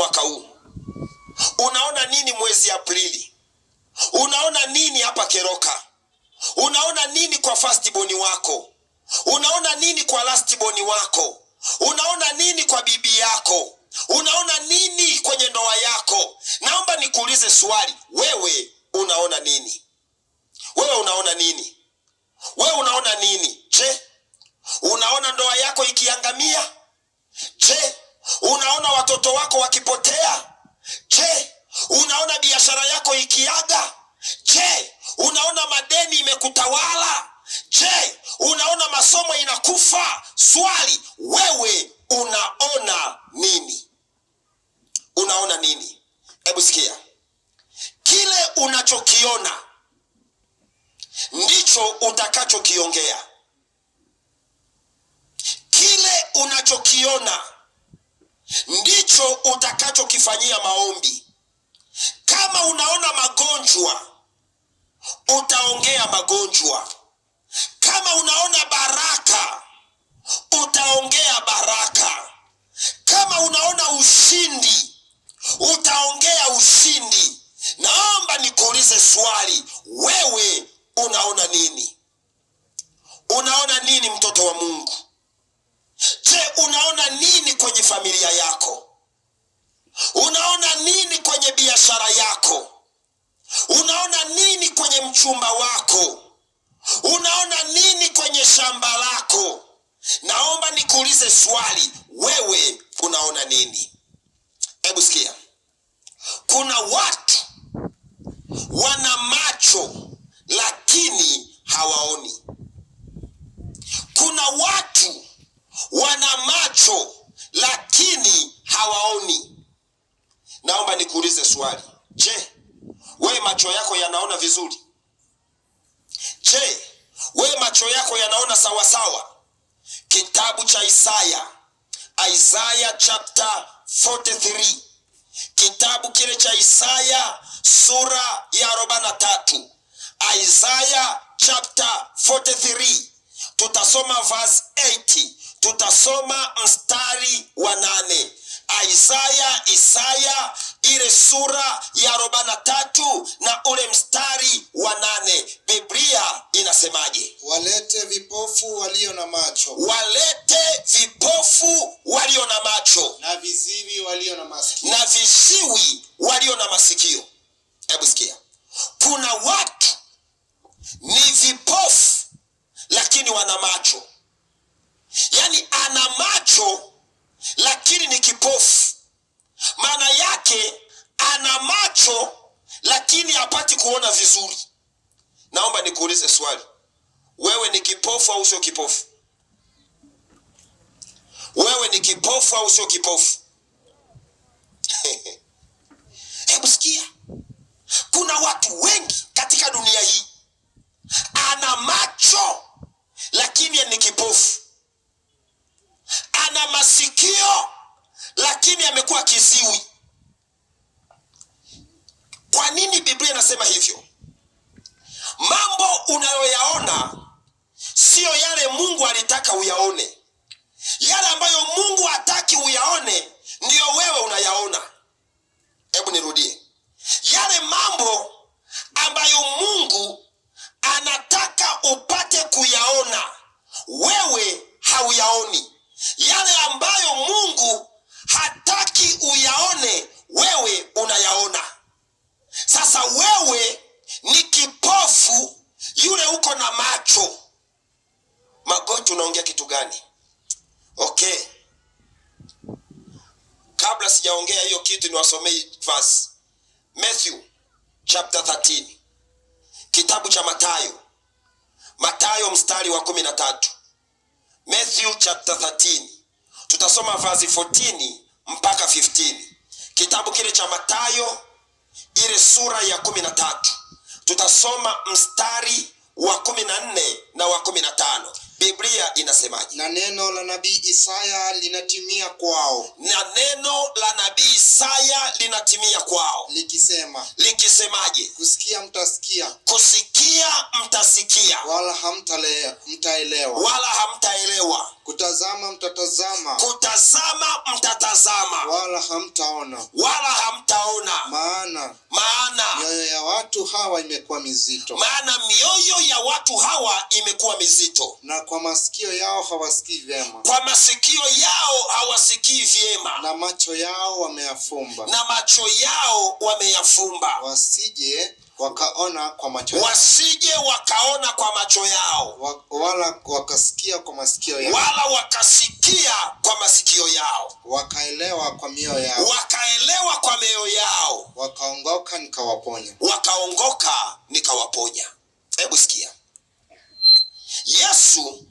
Mwaka huu? Unaona nini mwezi Aprili? Unaona nini hapa Keroka? Unaona nini kwa firstborn wako? Unaona nini kwa lastborn wako? Unaona nini kwa bibi yako? Unaona nini kwenye ndoa yako? Naomba nikuulize swali, wewe unaona nini? Wewe unaona nini? Wewe unaona nini? Je, unaona ndoa yako ikiangamia? Je, unaona watoto wako wakipotea? Je, unaona biashara yako ikiaga? Je, unaona madeni imekutawala? Je, unaona masomo inakufa? Swali, wewe unaona nini? Unaona nini? Hebu sikia, kile unachokiona ndicho utakachokiongea. Kile unachokiona ndicho utakachokifanyia maombi. Kama unaona magonjwa, utaongea magonjwa. Kama unaona baraka, utaongea baraka. Kama unaona ushindi, utaongea ushindi. Naomba nikuulize swali, wewe unaona nini? Unaona nini, mtoto wa Mungu? Je, unaona nini kwenye familia yako? Unaona nini kwenye biashara yako? Unaona nini kwenye mchumba wako? Unaona nini kwenye shamba lako? Naomba nikuulize swali, wewe unaona nini? Hebu sikia, kuna watu wana macho lakini hawaoni. Kuna watu wana macho lakini hawaoni. Naomba nikuulize swali, je, wewe macho yako yanaona vizuri? Je, wewe macho yako yanaona sawasawa? Kitabu cha Isaya, Isaya chapter 43, kitabu kile cha Isaya sura ya 43, Isaya chapter 43, tutasoma verse 8, tutasoma mstari wa 8. Isaya ile sura ya 43 na ule mstari wa 8, Biblia inasemaje? Walete vipofu walio na macho, Walete vipofu walio na macho, na viziwi walio na masikio, na viziwi walio na masikio. Hebu sikia, kuna watu ni vipofu lakini wana macho, yaani ana macho lakini ni kipofu. Maana yake ana macho lakini hapati kuona vizuri. Naomba nikuulize swali, wewe ni kipofu au sio kipofu? Wewe ni kipofu au sio kipofu? Hebu sikia, kuna watu wengi katika dunia hii ana macho lakini ni kipofu, ana masikio lakini amekuwa kiziwi. Kwa nini Biblia inasema hivyo? Mambo unayoyaona siyo yale Mungu alitaka uyaone. Yale ambayo Mungu hataki uyaone ndiyo wewe unayaona. Hebu nirudie, yale mambo ambayo Mungu anataka upate kuyaona wewe hauyaoni. Yale ambayo Mungu hataki uyaone wewe unayaona. Sasa wewe ni kipofu, yule uko na macho. Magoti, unaongea kitu gani? Okay, kabla sijaongea hiyo kitu niwasomei verse. Matthew chapter 13, kitabu cha Mathayo, Mathayo mstari wa 13. Matthew chapter 13 tutasoma verse 14 mpaka 15. Kitabu kile cha Mathayo ile sura ya 13 tutasoma mstari wa 14 na wa 15. Biblia inasemaje? Na neno la nabii Isaya linatimia kwao, Na neno la nabii Isaya linatimia kwao, likisema, likisemaje? Kusikia mtasikia, Kusikia mtasikia, wala hamtaelewa, wala hamtaelewa. Kutazama mtatazama, Kutazama mtatazama, wala hamtaona, wala hamtaona, maana maana mioyo ya watu hawa imekuwa mizito, maana mioyo ya watu hawa imekuwa mizito, na kwa masikio yao hawasikii vyema, kwa masikio yao hawasikii vyema, na macho yao wameyafumba, na macho yao wameyafumba, wasije wakaona kwa macho yao, wasije wakaona kwa macho yao, wala wakasikia kwa masikio yao, wala wakasikia kwa masikio yao, wakaelewa kwa mioyo yao, wakaelewa kwa mioyo yao, wakaongoka nikawaponya. Wakaongoka nikawaponya. Hebu sikia, Yesu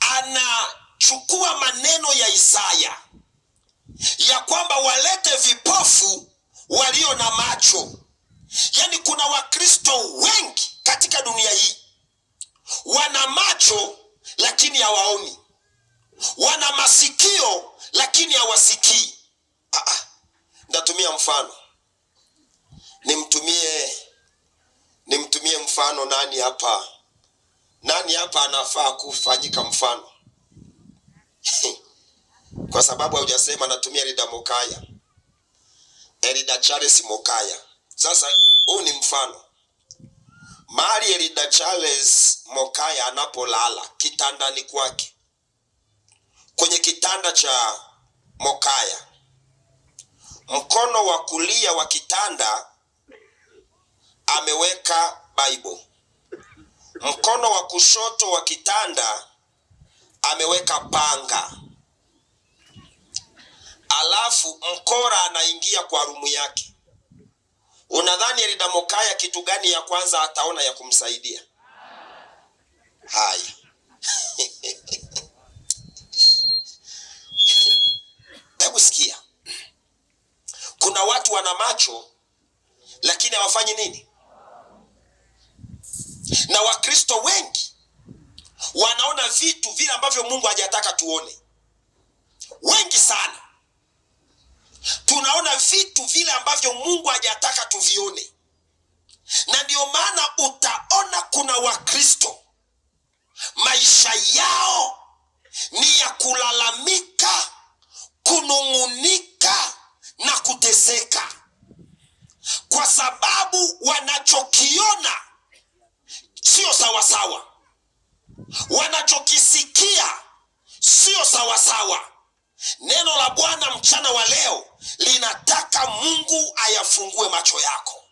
anachukua maneno ya Isaya ya kwamba walete vipofu walio na macho. Yaani kuna Wakristo wengi katika dunia hii wana macho lakini hawaoni, wana masikio lakini hawasikii. Nitatumia mfano, nimtumie mfano nani hapa? Nani hapa anafaa kufanyika mfano? Kwa sababu haujasema natumia Elida Mokaya, Elida Charles Mokaya. Sasa huu ni mfano. Mahali Elida Charles Mokaya anapolala kitandani kwake, kwenye kitanda cha Mokaya, mkono wa kulia wa kitanda ameweka Bible, mkono wa kushoto wa kitanda ameweka panga, alafu mkora anaingia kwa rumu yake. Unadhani Elida Mokaya kitu gani ya kwanza ataona ya kumsaidia? Haya. Hebu sikia, kuna watu wana macho lakini hawafanyi nini? Na Wakristo wengi wanaona vitu vile ambavyo Mungu hajataka tuone. Wengi sana tunaona vitu vile ambavyo Mungu hajataka tuvione. Na ndio maana utaona kuna Wakristo maisha yao ni ya kulalamika, kunung'unika na kuteseka, kwa sababu wanachokiona sio sawasawa, wanachokisikia sio sawasawa. Neno la Bwana mchana wa leo linataka Mungu ayafungue macho yako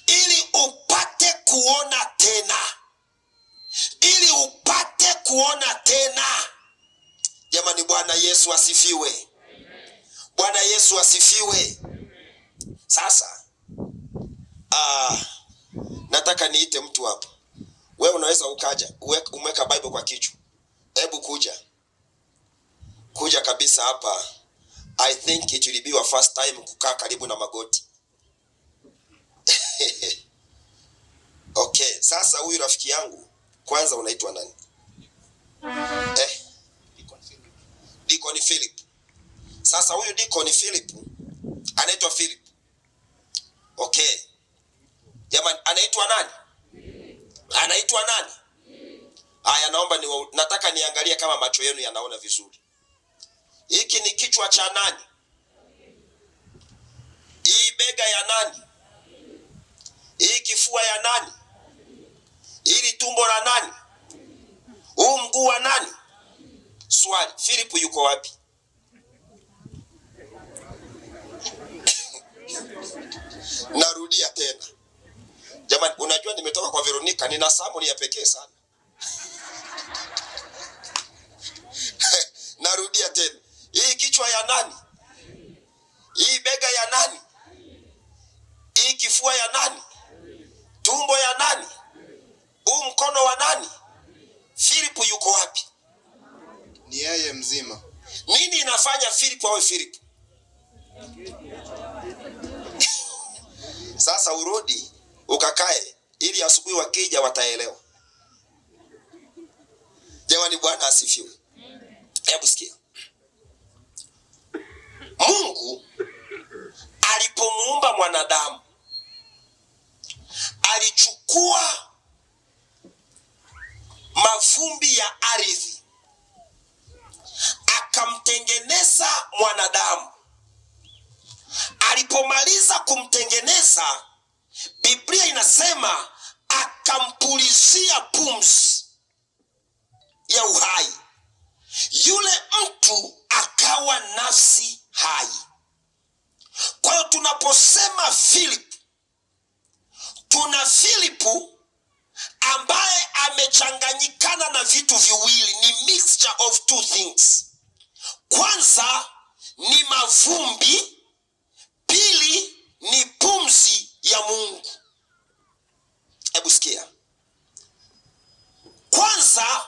ili upate kuona tena, ili upate kuona tena. Jamani, Bwana Yesu asifiwe. Bwana Yesu asifiwe. Sasa nataka niite mtu hapa. Wewe unaweza ukaja, umeweka Bible kwa kichwa. Hebu kuja. Kuja kabisa hapa. I think it will be your first time kukaa karibu na magoti. Okay, sasa huyu rafiki yangu kwanza unaitwa nani? Deacon Philip. Sasa huyu Deacon Philip anaitwa Philip. Okay. Jamani, anaitwa nani? Anaitwa nani? Haya, nataka niangalie kama macho yenu yanaona vizuri. Hiki ni kichwa cha nani? Hii bega ya nani? Hii kifua ya nani? Hili tumbo la nani? Huu mguu wa nani? Swali, Philip yuko wapi? Narudia tena. Jamani, unajua nimetoka kwa Veronica, nina sermon ya pekee sana. Narudia tena. Hii kichwa ya nani? Hii bega ya nani? Hii kifua ya nani? Tumbo ya nani? Huu mkono wa nani? Philip yuko wapi? Ni yeye mzima. Nini inafanya Philip awe Philip? Sasa urudi ukakae ili asubuhi wakija wataelewa. Jamani, Bwana asifiwe. Hebu sikia. Mungu alipomuumba mwanadamu alichukua mavumbi ya ardhi Akamtengeneza mwanadamu. Alipomaliza kumtengeneza, Biblia inasema akampulizia pumzi ya uhai, yule mtu akawa nafsi hai. Kwa hiyo tunaposema Philip, tuna Filipu ambaye amechanganyikana na vitu viwili, ni mixture of two things. Kwanza ni mavumbi, pili ni pumzi ya Mungu. Hebu sikia, kwanza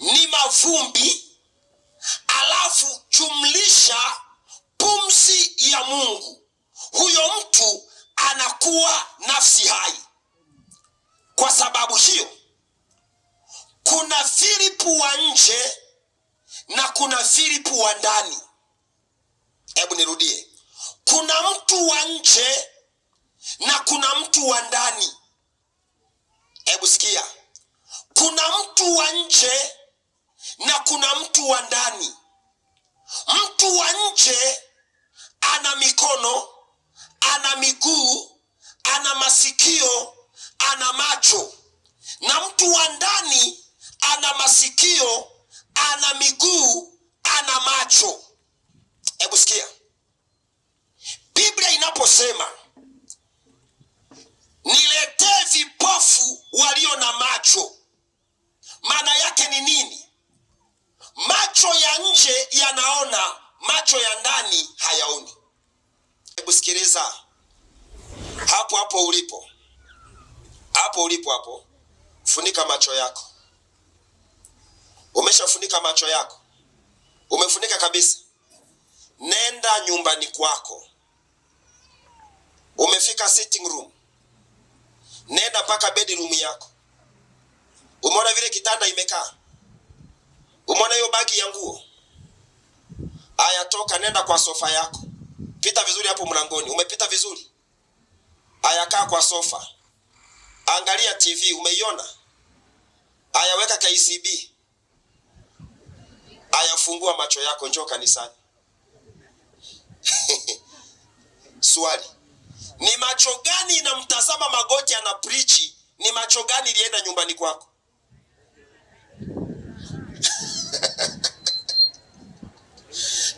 ni mavumbi, alafu jumlisha pumzi ya Mungu, huyo mtu anakuwa nafsi hai. Kwa sababu hiyo, kuna Filipu wa nje na kuna Filipu wa ndani. Hebu nirudie, kuna mtu wa nje na kuna mtu wa ndani. Hebu sikia, kuna mtu wa nje na kuna mtu wa ndani. Mtu wa nje ana mikono, ana miguu, ana masikio, ana macho, na mtu wa ndani ana masikio, ana miguu, ana macho. Hebu sikia, Biblia inaposema niletee vipofu walio na macho, maana yake ni nini? Macho ya nje yanaona, macho ya ndani hayaoni. Hebu sikiliza hapo hapo ulipo, hapo ulipo hapo, funika macho yako. Umeshafunika macho yako? Umefunika kabisa? Nenda nyumbani kwako. Umefika sitting room, nenda mpaka bedroom yako. Umeona vile kitanda imekaa? Umeona hiyo bagi ya nguo? Aya, toka nenda kwa sofa yako, pita vizuri hapo mlangoni. Umepita vizuri? Aya, kaa kwa sofa, angalia TV, umeiona? Aya, weka KCB. Aya, fungua macho yako, njoo kanisani. Swali, ni macho gani inamtazama Magoti ana preach? Ni macho gani ilienda nyumbani kwako?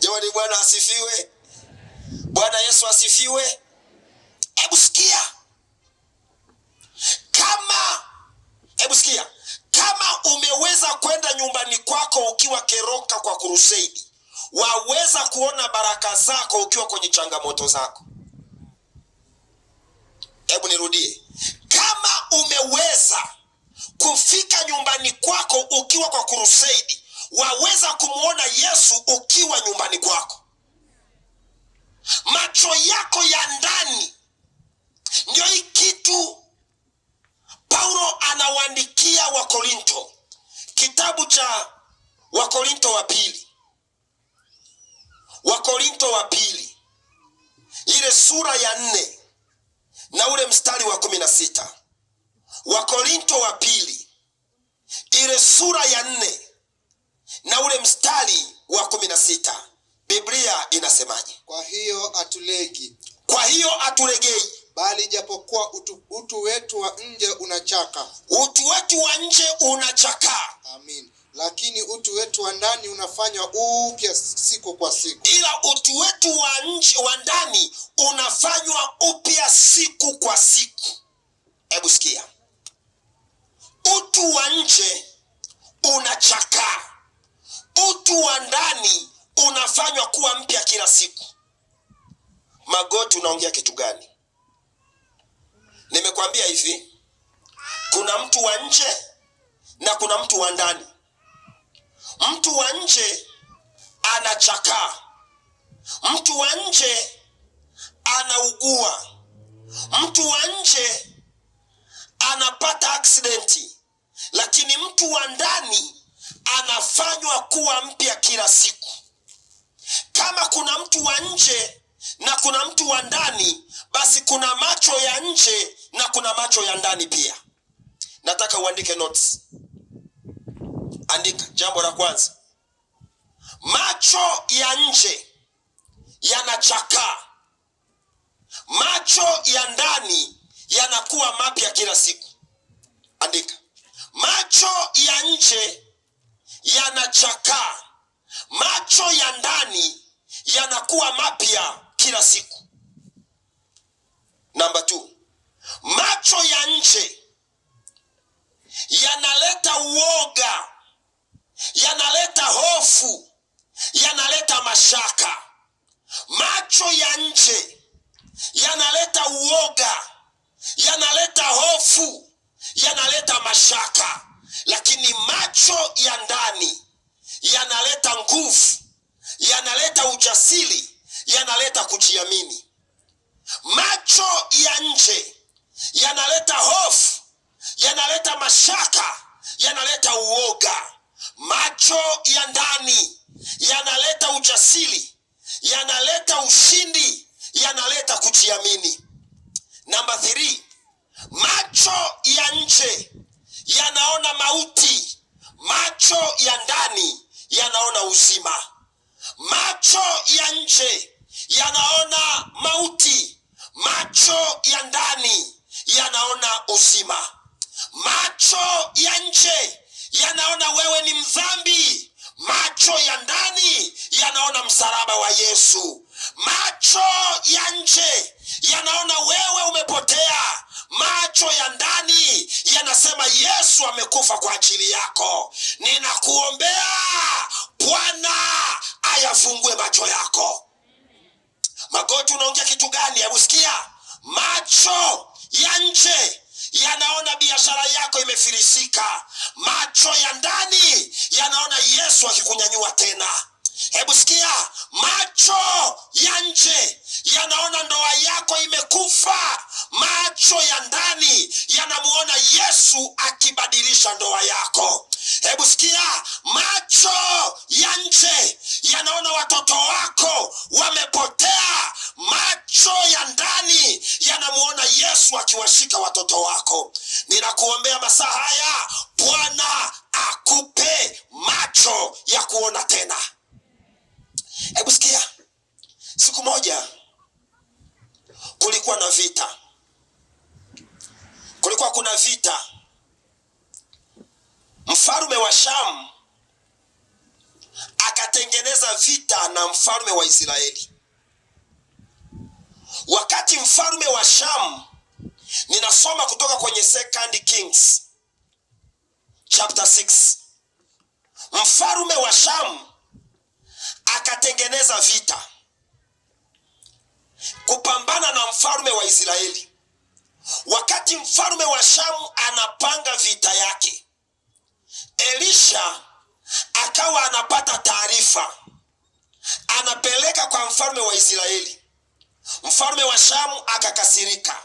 Jamani, Bwana asifiwe. Bwana Yesu asifiwe. Hebu sikia, kama hebu sikia, kama umeweza kwenda nyumbani kwako ukiwa Keroka kwa crusade, waweza kuona baraka zako ukiwa kwenye changamoto zako. Hebu nirudie, kama umeweza kufika nyumbani kwako ukiwa kwa crusade, waweza kumwona Yesu ukiwa nyumbani kwako. Macho yako ya ndani ndio hii kitu Paulo anawaandikia Wakorinto, kitabu cha Wakorinto wa pili, Wakorinto wa pili ile sura ya 4 na ule mstari wa 16. Wakorinto wa pili ile sura ya 4 na ule mstari wa 16, Biblia inasemaje? Kwa hiyo atulegi, Kwa hiyo atulegei, bali japokuwa utu wetu wa nje unachaka, utu wetu wa nje unachakaa, amin, lakini utu wetu wa ndani unafanywa upya siku kwa siku. Ila utu wetu wa nje wa ndani unafanywa upya siku kwa siku. Hebu sikia, utu wa nje unachakaa, utu wa ndani unafanywa kuwa mpya kila siku. Magoti, unaongea kitu gani? Nimekwambia hivi, kuna mtu wa nje na kuna mtu wa ndani. Mtu wa nje anachakaa, mtu wa nje anaugua, mtu wa nje anapata aksidenti, lakini mtu wa ndani anafanywa kuwa mpya kila siku. Kama kuna mtu wa nje na kuna mtu wa ndani, basi kuna macho ya nje na kuna macho ya ndani pia. Nataka uandike notes. Andika jambo la kwanza, Macho ya nje yanachakaa, macho ya ndani yanakuwa mapya kila siku. Andika, macho ya nje yanachakaa, macho ya ndani yanakuwa mapya kila siku. Namba 2, macho ya nje yanaleta uoga, yanaleta hofu, yanaleta mashaka. Macho ya nje yanaleta uoga, yanaleta hofu, yanaleta mashaka, lakini macho ya ndani yanaleta nguvu, yanaleta ujasiri, yanaleta kujiamini. Macho ya nje yanaleta hofu, yanaleta mashaka, yanaleta uoga. Macho ya ndani yanaleta ujasiri, yanaleta ushindi, yanaleta kujiamini. Namba 3, macho ya nje yanaona mauti, macho ya ndani yanaona uzima. Macho ya nje yanaona mauti, macho ya ndani yanaona uzima. Macho ya nje yanaona wewe ni mdhambi, macho ya ndani yanaona msalaba wa Yesu. Macho ya nje yanaona wewe umepotea, macho ya ndani yanasema Yesu amekufa kwa ajili yako. Ninakuombea Bwana ayafungue macho yako. Magoti, unaongea kitu gani? Hebu sikia. Macho ya nje yanaona biashara yako imefilisika, macho ya ndani yanaona Yesu akikunyanyua tena. Hebu sikia, macho ya nje yanaona ndoa yako imekufa, macho ya ndani yanamuona Yesu akibadilisha ndoa yako. Hebu sikia, macho ya nje yanaona watoto wako wamepotea, macho ya ndani yanamuona Yesu akiwashika watoto wako. Ninakuombea masaa haya, Bwana akupe macho ya kuona tena. Hebu sikia, siku moja kulikuwa na vita, kulikuwa kuna vita. Mfalme wa Shamu akatengeneza vita na mfalme wa Israeli. Wakati mfalme wa Shamu, ninasoma kutoka kwenye Second Kings chapter 6, mfalme wa Shamu akatengeneza vita kupambana na mfalme wa Israeli. Wakati mfalme wa Shamu anapanga vita yake, Elisha akawa anapata taarifa, anapeleka kwa mfalme wa Israeli. Mfalme wa Shamu akakasirika,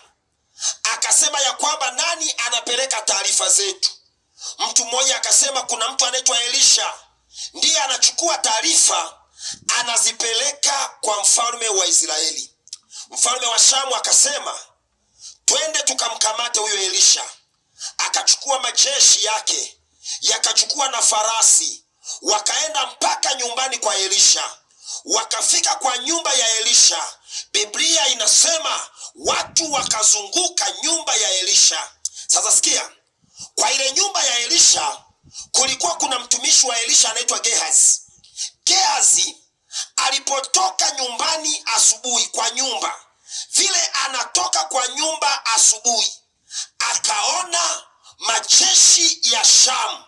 akasema ya kwamba nani anapeleka taarifa zetu? Mtu mmoja akasema kuna mtu anaitwa Elisha ndiye anachukua taarifa anazipeleka kwa mfalme wa Israeli. Mfalme wa Shamu akasema twende tukamkamate huyo Elisha. Akachukua majeshi yake, yakachukua na farasi, wakaenda mpaka nyumbani kwa Elisha. Wakafika kwa nyumba ya Elisha. Biblia inasema watu wakazunguka nyumba ya Elisha. Sasa sikia, kwa ile nyumba ya Elisha kulikuwa kuna mtumishi wa Elisha anaitwa Gehazi. Gehazi alipotoka nyumbani asubuhi kwa nyumba, vile anatoka kwa nyumba asubuhi, akaona majeshi ya Shamu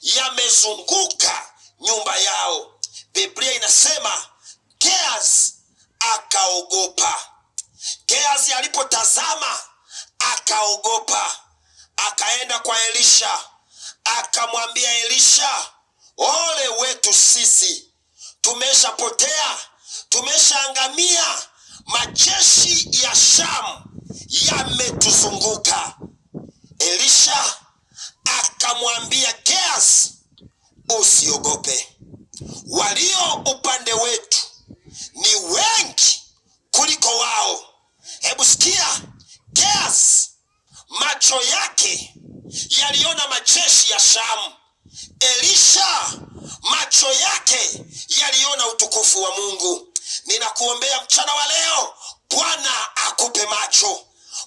yamezunguka nyumba yao. Biblia inasema Gehazi akaogopa. Gehazi alipotazama akaogopa, akaenda kwa Elisha akamwambia Elisha, ole wetu sisi, tumeshapotea, tumeshaangamia, majeshi ya Shamu yametuzunguka. Elisha akamwambia Gehazi, usiogope, walio upande wetu ni wengi kuliko wao. Hebu sikia, Gehazi macho yake yaliona majeshi ya Shamu. Elisha Macho yake yaliona utukufu wa Mungu. Ninakuombea mchana wa leo, Bwana akupe macho,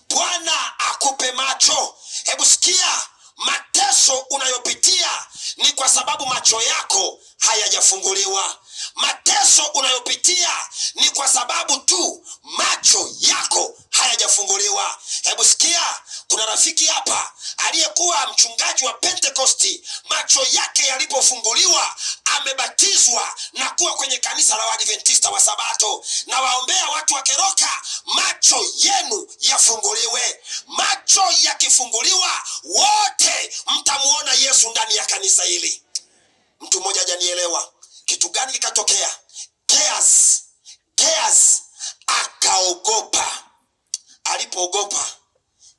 Bwana akupe macho. Hebu sikia, mateso unayopitia ni kwa sababu macho yako hayajafunguliwa. Mateso unayopitia ni kwa sababu tu macho yako hayajafunguliwa. Hebu sikia, kuna rafiki hapa aliyekuwa mchungaji wa Pentekosti, macho yake yalipofunguliwa amebatizwa na kuwa kwenye kanisa la Waadventista wa Sabato. Na waombea watu wa Keroka, macho yenu yafunguliwe. Macho yakifunguliwa, wote mtamuona Yesu ndani ya kanisa hili. Mtu mmoja hajanielewa kitu gani kikatokea. Gehazi akaogopa. Alipoogopa,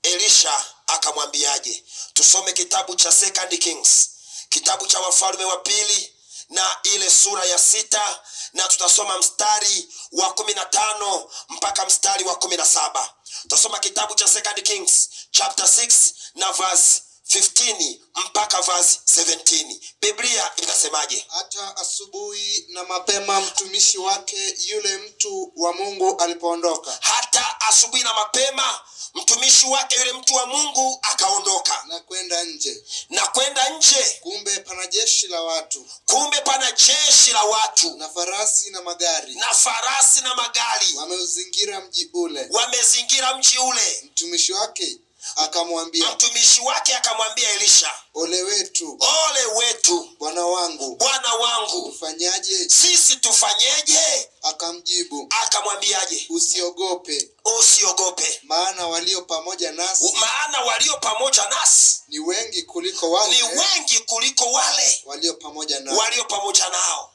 Elisha akamwambiaje? Tusome kitabu cha Second Kings, kitabu cha Wafalme wa Pili na ile sura ya 6, na tutasoma mstari wa 15 mpaka mstari wa 17. Tutasoma kitabu cha Second Kings chapter 6 na verse 15 mpaka verse 17. Biblia inasemaje? Hata asubuhi na mapema mtumishi wake yule mtu wa Mungu alipoondoka, Hata asubuhi na mapema mtumishi wake yule mtu wa Mungu akaondoka na kwenda nje, na kwenda nje, kumbe pana jeshi la watu kumbe pana jeshi la watu na farasi na magari, na farasi na magari, wameuzingira mji ule. wamezingira mji ule. Mtumishi wake akamwambia, Mtumishi wake akamwambia Elisha, ole wetu ole wetu bwana wangu, bwana wangu, tufanyaje? sisi tufanyeje? Akamjibu, Akamwambiaje? usiogope, Usiogope, maana walio pamoja nasi maana walio pamoja nasi ni wengi kuliko wale ni wengi kuliko wale walio pamoja nao. walio pamoja nao.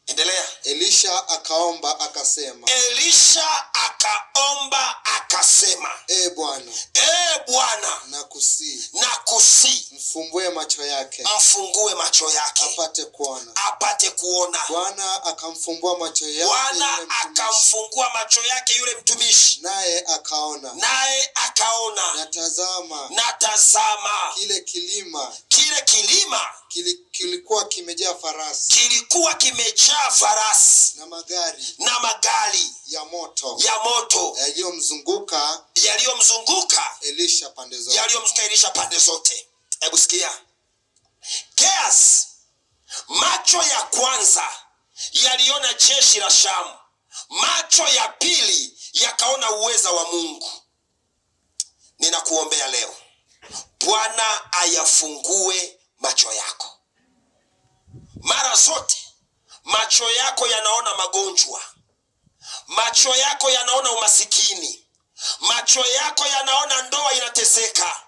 Endelea. Elisha akaomba akasema, Elisha akaomba akasema, E Bwana, E Bwana, nakusihi nakusihi mfumbue macho yake mfungue macho yake apate kuona. apate kuona. Bwana akamfumbua macho yake Bwana yule mtumishi, akamfungua macho yake yule mtumishi, naye akaona. naye akaona. Na tazama, Na tazama, kile kilima kile kilima kilikuwa kimejaa farasi kilikuwa kimejaa farasi na magari na magari ya moto ya moto yaliyomzunguka yaliyomzunguka Elisha pande zote. yaliyomzunguka Elisha pande zote. Hebu sikia, Gehazi, macho ya kwanza yaliona jeshi la Shamu, macho ya pili yakaona uweza wa Mungu. Ninakuombea leo, Bwana ayafungue macho yako. Mara zote macho yako yanaona magonjwa, macho yako yanaona umasikini, macho yako yanaona ndoa inateseka,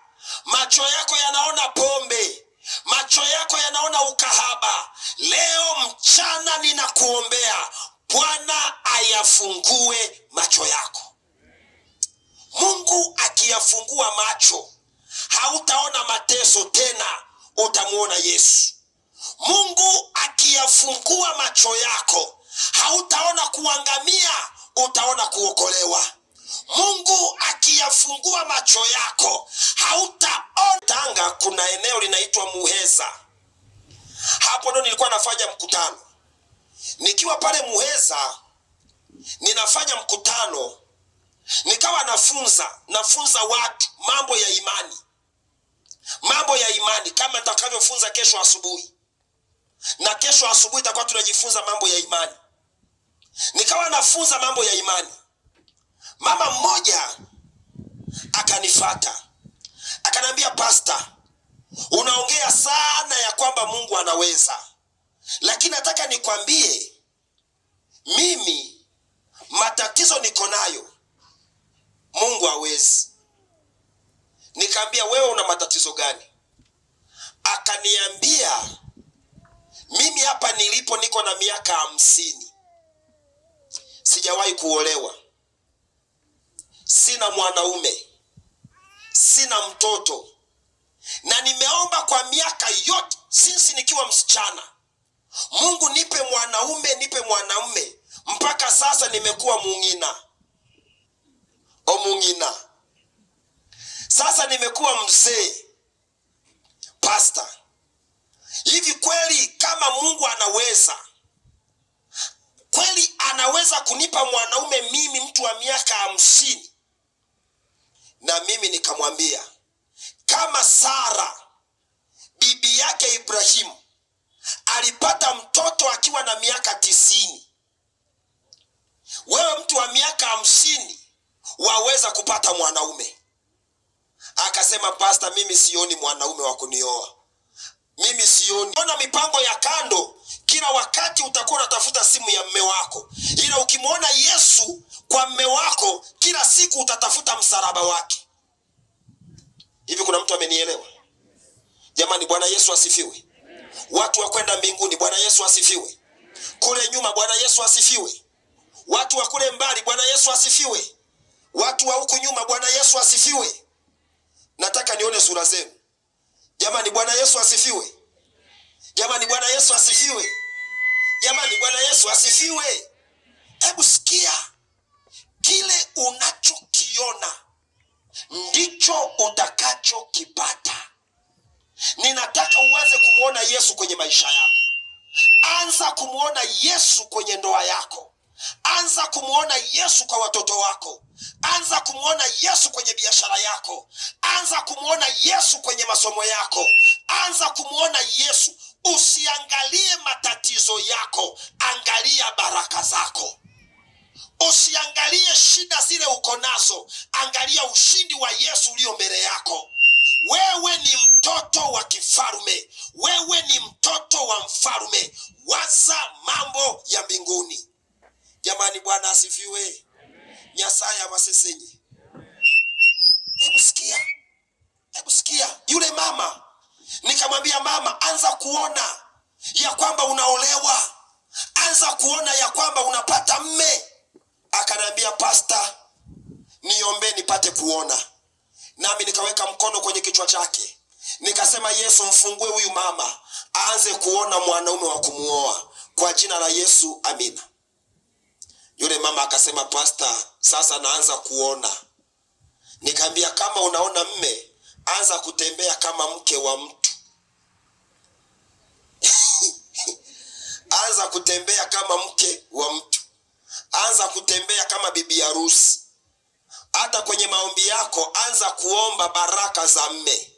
macho yako yanaona pombe, macho yako yanaona ukahaba. Leo mchana ninakuombea Bwana ayafungue macho yako. Mungu akiyafungua macho, hautaona mateso tena, utamuona Yesu. Mungu akiyafungua macho yako, hautaona kuangamia, utaona kuokolewa. Mungu akiyafungua macho yako, hautaona. Tanga kuna eneo linaitwa Muheza. Hapo ndo nilikuwa nafanya mkutano. Nikiwa pale Muheza ninafanya mkutano, nikawa nafunza watu mambo ya imani, mambo ya imani kama nitakavyofunza kesho asubuhi, na kesho asubuhi itakuwa tunajifunza mambo ya imani. Nikawa nafunza mambo ya imani. Mama mmoja akanifata akaniambia, Pastor, unaongea sana ya kwamba Mungu anaweza, lakini nataka nikwambie mimi matatizo niko nayo Mungu hawezi. Nikamwambia, wewe una matatizo gani? Akaniambia, mimi hapa nilipo niko na miaka 50, sijawahi kuolewa, sina mwanaume, sina mtoto, na nimeomba kwa miaka yote since nikiwa msichana, Mungu nipe mwanaume, nipe mwanaume, mpaka sasa nimekuwa mung'ina omung'ina, sasa nimekuwa mzee. Pastor, Hivi kweli kama Mungu anaweza, kweli anaweza kunipa mwanaume mimi mtu wa miaka 50? Na mimi nikamwambia, kama Sara bibi yake Ibrahimu alipata mtoto akiwa na miaka 90, wewe mtu wa miaka 50 waweza kupata mwanaume? Akasema, pasta, mimi sioni mwanaume wa kunioa, mimi sioni. Ona mipango ya kando, kila wakati utakuwa unatafuta simu ya mme wako, ila ukimwona Yesu kwa mme wako, kila siku utatafuta msalaba wake. Hivi kuna mtu amenielewa? Jamani, Bwana Yesu asifiwe. Watu wa kwenda mbinguni, Bwana Yesu asifiwe. Kule nyuma, Bwana Yesu asifiwe. Watu wa kule mbali, Bwana Yesu asifiwe. Watu wa huku nyuma, Bwana Yesu asifiwe. Nataka nione sura zenu. Jamani, Bwana Yesu asifiwe. Jamani, Bwana Yesu asifiwe. Jamani, Bwana Yesu asifiwe. Hebu sikia, kile unachokiona ndicho utakachokipata. Ninataka uanze kumwona Yesu kwenye maisha yako. Anza kumwona Yesu kwenye ndoa yako. Anza kumwona Yesu kwa watoto wako. Anza kumwona Yesu kwenye biashara yako. Anza kumwona Yesu kwenye masomo yako. Anza kumwona Yesu. Usiangalie matatizo yako, angalia baraka zako. Usiangalie shida zile uko nazo, angalia ushindi wa Yesu ulio mbele yako. Wewe ni mtoto wa kifalme, wewe ni mtoto wa mfalme. Waza mambo ya mbinguni. Jamani, Bwana asifiwe. Nyasaye abasesenye. Hebu sikia, hebu sikia. Yule mama nikamwambia, mama, anza kuona ya kwamba unaolewa, anza kuona ya kwamba unapata mme. Akaniambia, pasta, niombe nipate kuona. Nami nikaweka mkono kwenye kichwa chake, nikasema, Yesu, mfungue huyu mama aanze kuona mwanaume wa kumuoa kwa jina la Yesu, amina. Yule mama akasema, pasta, sasa naanza kuona. Nikamwambia, kama unaona mme, anza kutembea kama mke wa mtu. Anza kutembea kama mke wa mtu, anza kutembea kama bibi harusi. Hata kwenye maombi yako anza kuomba baraka za mme.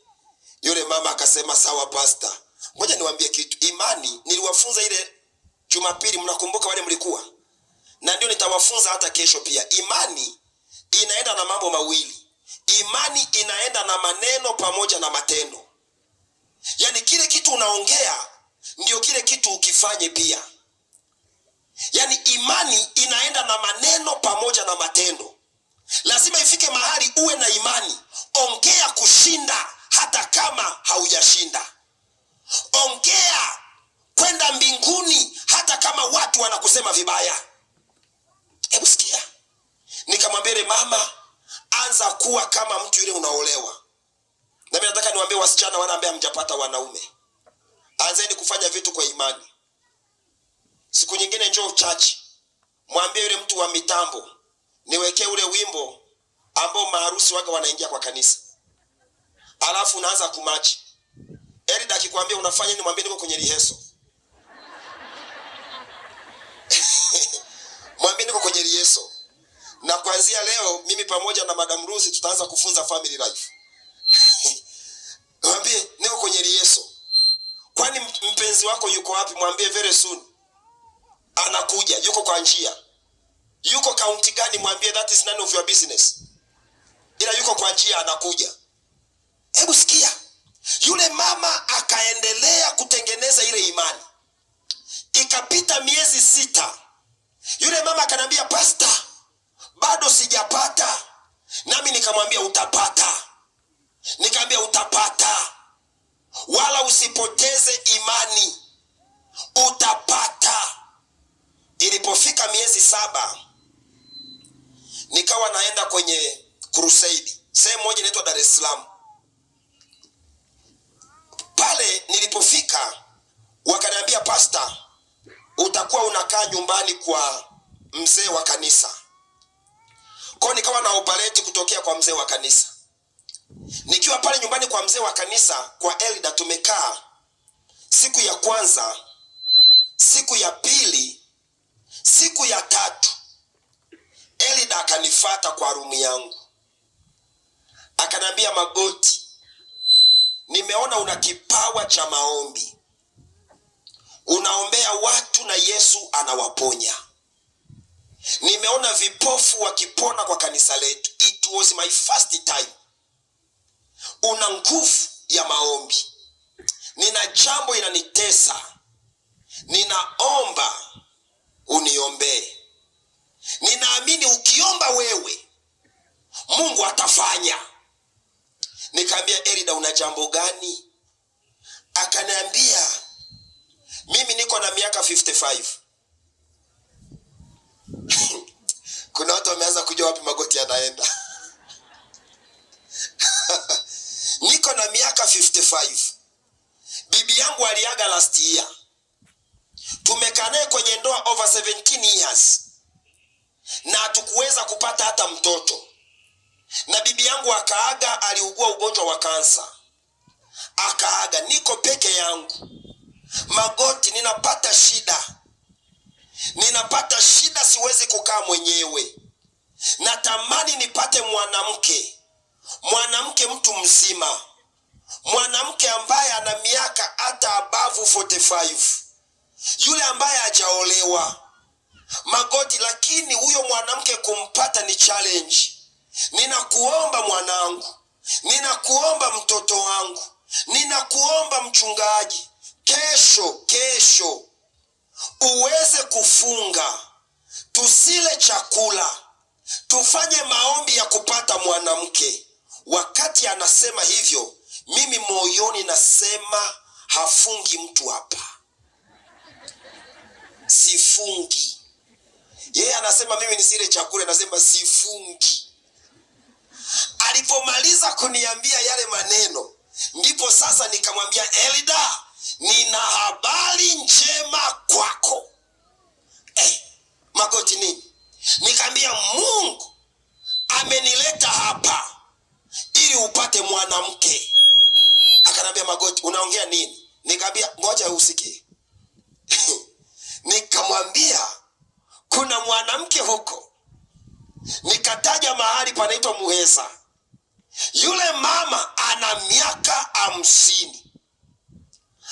Yule mama akasema, sawa pasta. Ngoja niwaambie kitu, imani niliwafunza ile Jumapili, mnakumbuka wale mlikuwa? Na ndio nitawafunza hata kesho pia. Imani inaenda na mambo mawili. Imani inaenda na maneno pamoja na matendo. Yaani kile kitu unaongea ndio kile kitu ukifanye pia. Yaani imani inaenda na maneno pamoja na matendo. Lazima ifike mahali uwe na imani. Ongea kushinda hata kama haujashinda. Ongea kwenda mbinguni hata kama watu wanakusema vibaya. Hebu sikia. Nikamwambia yule mama, anza kuwa kama mtu yule unaolewa. Na mimi nataka niwaambie wasichana wale ambao hamjapata wanaume, anzeni kufanya vitu kwa imani. Siku nyingine njoo church, mwambie yule mtu wa mitambo, niwekee ule wimbo ambao maharusi waga wanaingia kwa kanisa. Alafu unaanza kumachi. Elida akikwambia unafanya nini, mwambie niko kwenye rehearsal. Mwambie niko kwenye rehearsal. Na kuanzia leo mimi pamoja na Madam Ruth tutaanza kufunza family life. Mwambie niko kwenye rehearsal. Kwani mpenzi wako yuko wapi? Mwambie very soon anakuja, yuko kwa njia. Yuko kaunti gani? Mwambie that is none of your business. Ila yuko kwa njia anakuja. Hebu sikia. Yule mama akaendelea kutengeneza ile imani. Ikapita miezi 6. Yule mama akaniambia, pastor, bado sijapata. Nami nikamwambia utapata. Nikamwambia utapata. Wala usipoteze imani. Utapata. Ilipofika miezi 7, nikawa naenda kwenye crusade. Sehemu moja inaitwa Dar es Salaam. Pale nilipofika wakaniambia, pastor, utakuwa unakaa nyumbani kwa mzee wa kanisa. Kwa nikawa na operate kutokea kwa mzee wa kanisa. Nikiwa pale nyumbani kwa mzee wa kanisa, kwa elder tumekaa, Siku ya kwanza, siku ya pili, siku ya tatu, Elida akanifata kwa room yangu, akanambia, "Magoti, nimeona una kipawa cha maombi, unaombea watu na Yesu anawaponya. Nimeona vipofu wakipona kwa kanisa letu. It was my first time. Una nguvu ya maombi. Nina jambo inanitesa, ninaomba uniombee. Ninaamini ukiomba wewe Mungu atafanya." Nikaambia, "Elida, una jambo gani?" Akaniambia, "Mimi niko na miaka 55." Kuna watu wameanza kujua wapi Magoti anaenda. "Niko na miaka 55. Bibi yangu aliaga last year. Tumekaa naye kwenye ndoa over 17 years na hatukuweza kupata hata mtoto, na bibi yangu akaaga, aliugua ugonjwa wa kansa akaaga. Niko peke yangu, Magoti, ninapata shida, ninapata shida, siwezi kukaa mwenyewe. Natamani nipate mwanamke, mwanamke mtu mzima, mwanamke ambaye ana miaka hata above 45, yule ambaye hajaolewa, Magoti, lakini huyo mwanamke kumpata ni challenge. Ninakuomba mwanangu, ninakuomba mtoto wangu, ninakuomba mchungaji, kesho kesho uweze kufunga, tusile chakula, tufanye maombi ya kupata mwanamke." Wakati anasema hivyo, mimi moyoni nasema hafungi mtu hapa, sifungi. Yeye anasema mimi nisile chakula, nasema sifungi. Alipomaliza kuniambia yale maneno, ndipo sasa nikamwambia, "Elida, nina habari njema kwako." "Eh, Magoti, nini?" Nikaambia, "Mungu amenileta hapa ili upate mwanamke." Akanambia, "Magoti, unaongea nini?" Nikaambia, "Ngoja usikie." Nikamwambia kuna mwanamke huko, nikataja mahali panaitwa Muheza. Yule mama ana miaka 50,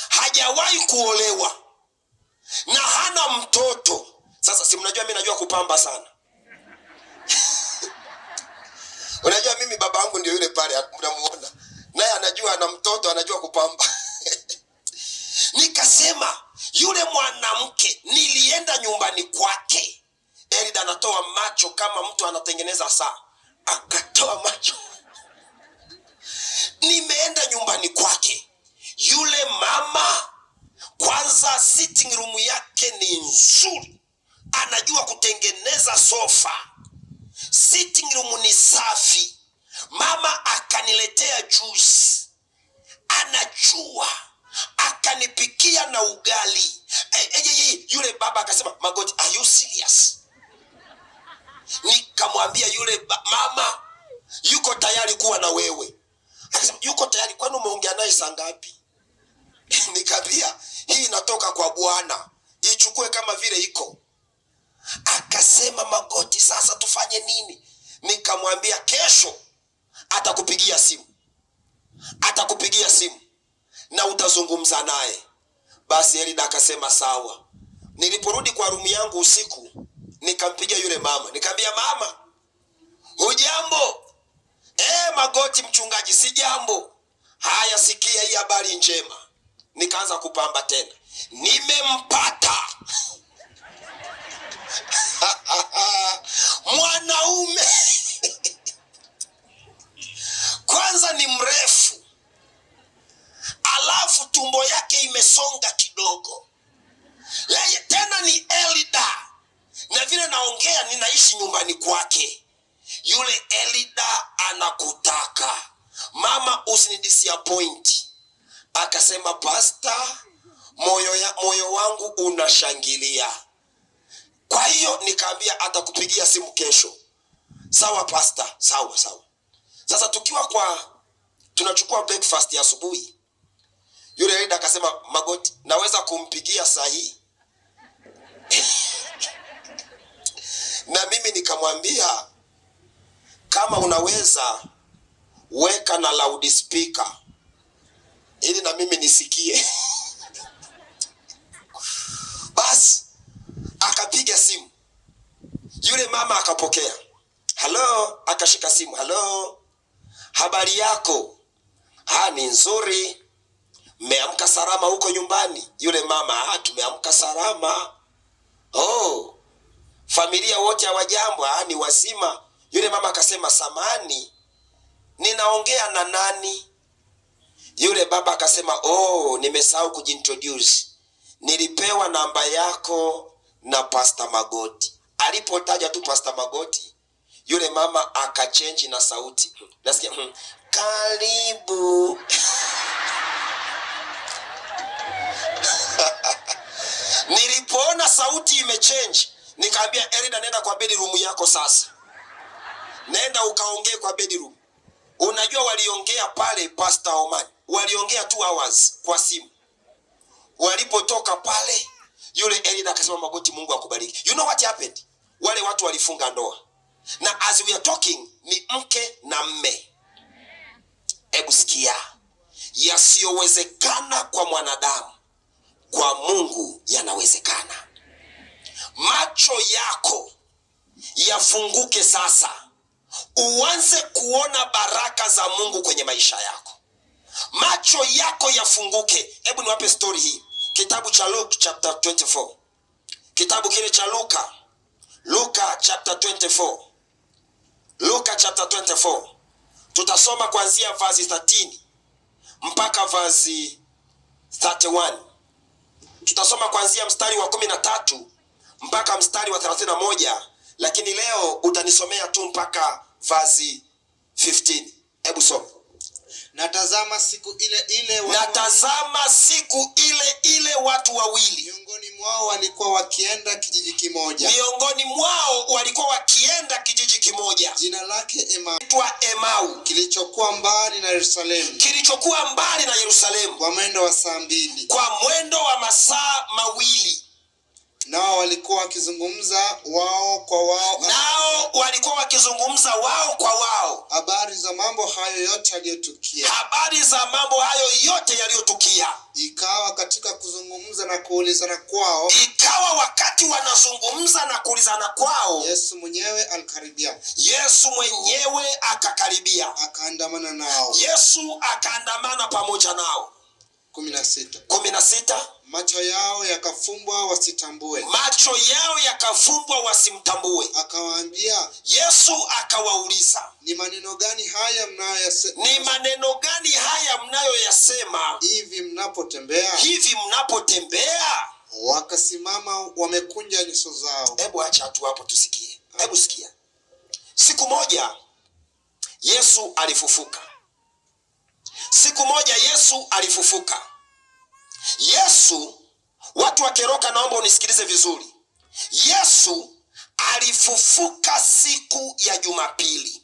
hajawahi kuolewa na hana mtoto. Sasa si mnajua mi najua kupamba sana. Unajua mimi baba yangu ndio yule pale mnamuona, naye anajua ana mtoto, anajua kupamba. Nikasema yule mwanamke nilienda nyumbani kwake. Elida anatoa macho kama mtu anatengeneza saa, akatoa macho. Nimeenda nyumbani kwake, yule mama kwanza sitting room yake ni nzuri, anajua kutengeneza sofa, sitting room ni safi. Mama akaniletea juice, anajua, akanipikia na ugali. Hey, hey, hey, yule baba akasema, "Magoti, are you serious?" Nikamwambia yule mama yuko tayari kuwa na wewe. Akasema, "Yuko tayari? Kwani umeongea naye saa ngapi?" Nikaambia hii inatoka kwa Bwana, ichukue kama vile iko. Akasema, "Magoti, sasa tufanye nini?" Nikamwambia kesho atakupigia simu, atakupigia simu na utazungumza naye. Basi Elida akasema sawa. Niliporudi kwa room yangu usiku, nikampigia yule mama, nikamwambia, "Mama, hujambo?" "Eh, Magoti mchungaji, si jambo." "Haya, sikia hii habari njema." Nikaanza kupamba tena, "Nimempata mwanaume, kwanza ni mrefu, alafu tumbo yake imesonga kidogo, yeye tena ni Elida, na vile naongea ninaishi nyumbani kwake. Yule Elida anakutaka mama, usinidisappoint." Akasema, "Pasta, moyo wangu unashangilia." Kwa hiyo nikaambia atakupigia simu kesho. "Sawa pasta, sawa sawa." Sasa tukiwa kwa tunachukua breakfast ya asubuhi, Yule leader akasema, Magoti, naweza kumpigia sahihi? Na mimi nikamwambia, kama unaweza weka na loudspeaker ili na mimi nisikie. Basi akapiga simu, yule mama akapokea. Halo, akashika simu. Halo, habari yako? Ha, ni nzuri. Mmeamka salama huko nyumbani? Yule mama, ha, tumeamka salama. Oh, familia wote hawajambo? Ha, ni wazima. Yule mama akasema, samani, ninaongea na nani? Yule baba akasema, oh, nimesahau kujiintroduce, nilipewa namba yako na Pastor Magoti. Alipotaja tu Pastor Magoti, yule mama akachenji na sauti, nasikia karibu. Nilipoona sauti imechange, nikaambia Elida, nenda kwa bedroom yako sasa, nenda ukaongee kwa bedroom. Unajua waliongea pale Pastor Oman, waliongea 2 hours kwa simu. Walipotoka pale, yule Elida akasema, Magoti, Mungu akubariki. You know what happened? Wale watu walifunga ndoa, na as we are talking ni mke na mme. Hebu sikia, yasiyowezekana kwa mwanadamu kwa Mungu yanawezekana. Macho yako yafunguke sasa, uanze kuona baraka za Mungu kwenye maisha yako. Macho yako yafunguke. Hebu niwape story hii, kitabu cha Luke chapter 24, kitabu kile cha Luka, Luka chapter 24, Luka chapter 24, tutasoma kuanzia verse 13 mpaka verse 31. Tutasoma kuanzia mstari wa 13 mpaka mstari wa 31, lakini leo utanisomea tu mpaka verse 15. Hebu soma. Na tazama siku ile ile watu Na tazama siku ile ile watu wawili miongoni mwao walikuwa wakienda kijiji kimoja, miongoni mwao walikuwa wakienda kijiji kimoja jina lake Emau, kitwa Emau, kilichokuwa mbali na Yerusalemu kilichokuwa mbali na Yerusalemu kwa mwendo wa saa 2. kwa mwendo wa masaa 2. Nao walikuwa wakizungumza wao kwa wao Nao walikuwa wakizungumza wao kwa wao habari za mambo hayo yote yaliyotukia. habari za mambo hayo yote yaliyotukia. Ikawa katika kuzungumza na kuulizana kwao, Ikawa wakati wanazungumza na kuulizana kwao, Yesu mwenyewe alikaribia, Yesu mwenyewe akakaribia. akaandamana nao. Yesu akaandamana pamoja nao. 16. 16. Macho yao yakafumbwa wasitambue. Macho yao yakafumbwa wasimtambue. Akawaambia, Yesu akawauliza, ni maneno gani haya mnayoyasema ni maneno gani haya mnayoyasema hivi mnapotembea? hivi mnapotembea? Wakasimama wamekunja nyuso zao. Hebu acha tu hapo tusikie. Hebu sikia. Siku moja Yesu alifufuka. Siku moja Yesu alifufuka. Yesu, watu wa Keroka, naomba unisikilize vizuri. Yesu alifufuka siku ya Jumapili.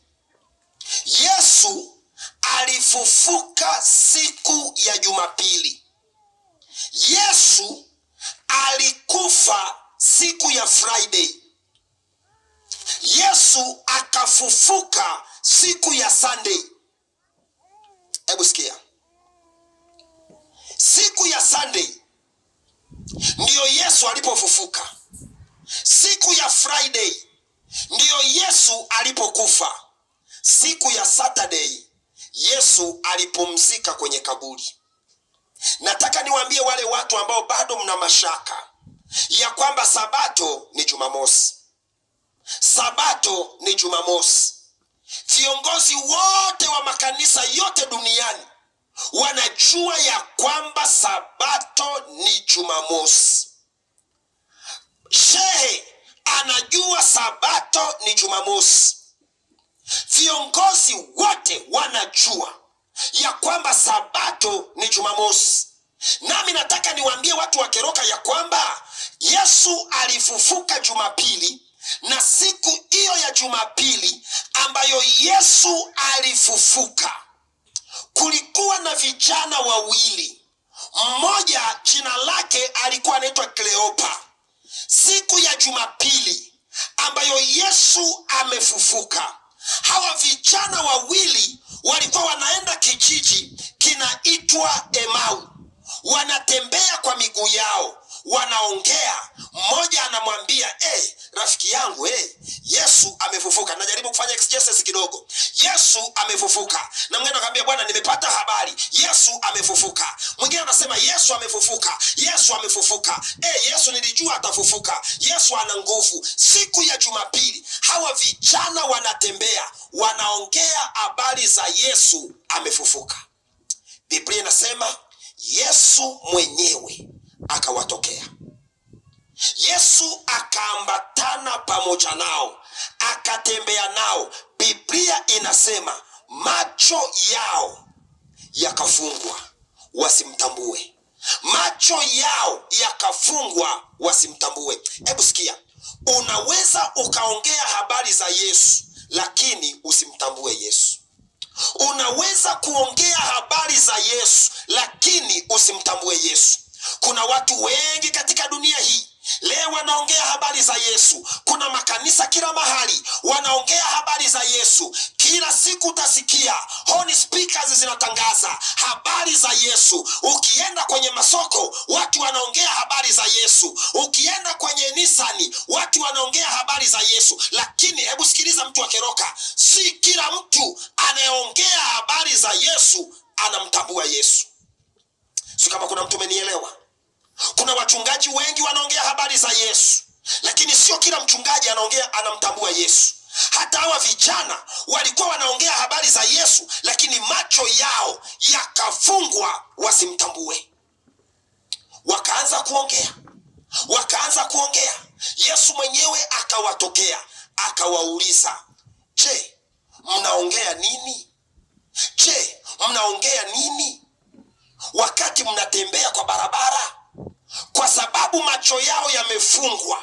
Yesu alifufuka siku ya Jumapili. Yesu alikufa siku ya Friday. Yesu akafufuka siku ya Sunday. Hebu sikia. Siku ya Sunday ndiyo Yesu alipofufuka. Siku ya Friday ndiyo Yesu alipokufa. Siku ya Saturday Yesu alipumzika kwenye kaburi. Nataka niwaambie wale watu ambao bado mna mashaka ya kwamba Sabato ni Jumamosi. Sabato ni Jumamosi. Viongozi wote wa makanisa yote duniani wanajua ya kwamba Sabato ni Jumamosi. Shehe anajua Sabato ni Jumamosi. Viongozi wote wanajua ya kwamba Sabato ni Jumamosi. Nami nataka niwaambie watu wa Keroka ya kwamba Yesu alifufuka Jumapili, na siku hiyo ya Jumapili ambayo Yesu alifufuka, kulikuwa na vijana wawili. Mmoja jina lake alikuwa anaitwa Kleopa. Siku ya Jumapili ambayo Yesu amefufuka, hawa vijana wawili walikuwa wanaenda kijiji kinaitwa Emau, wanatembea kwa miguu yao, wanaongea. Mmoja anamwambia hey, rafiki yangu hey, Yesu amefufuka. Najaribu kufanya exegesis kidogo. Yesu amefufuka, na mwingine akamwambia, bwana, nimepata habari Yesu amefufuka. Mwingine anasema Yesu amefufuka, Yesu amefufuka. Hey, Yesu nilijua atafufuka, Yesu ana nguvu. Siku ya Jumapili hawa vijana wanatembea, wanaongea habari za Yesu amefufuka. Biblia inasema Yesu mwenyewe akawatokea. Yesu akaambatana pamoja nao, akatembea nao. Biblia inasema macho yao yakafungwa wasimtambue, macho yao yakafungwa wasimtambue. Hebu sikia, unaweza ukaongea habari za Yesu lakini usimtambue Yesu. Unaweza kuongea habari za Yesu lakini usimtambue Yesu. Kuna watu wengi katika dunia hii leo wanaongea habari za Yesu. Kuna makanisa kila mahali wanaongea habari za Yesu. Kila siku utasikia horn speakers zinatangaza habari za Yesu. Ukienda kwenye masoko watu wanaongea habari za Yesu. Ukienda kwenye Nisani watu wanaongea habari za Yesu. Lakini hebu sikiliza, mtu wa Keroka, si kila mtu anayeongea habari za Yesu anamtambua Yesu. Si kama kuna mtu umenielewa? Kuna wachungaji wengi wanaongea habari za Yesu, lakini sio kila mchungaji anaongea anamtambua Yesu. Hata hawa vijana walikuwa wanaongea habari za Yesu, lakini macho yao yakafungwa wasimtambue. Wakaanza kuongea, wakaanza kuongea. Yesu mwenyewe akawatokea, akawauliza, je, mnaongea nini? Je, mnaongea nini wakati mnatembea kwa barabara? Kwa sababu macho yao yamefungwa,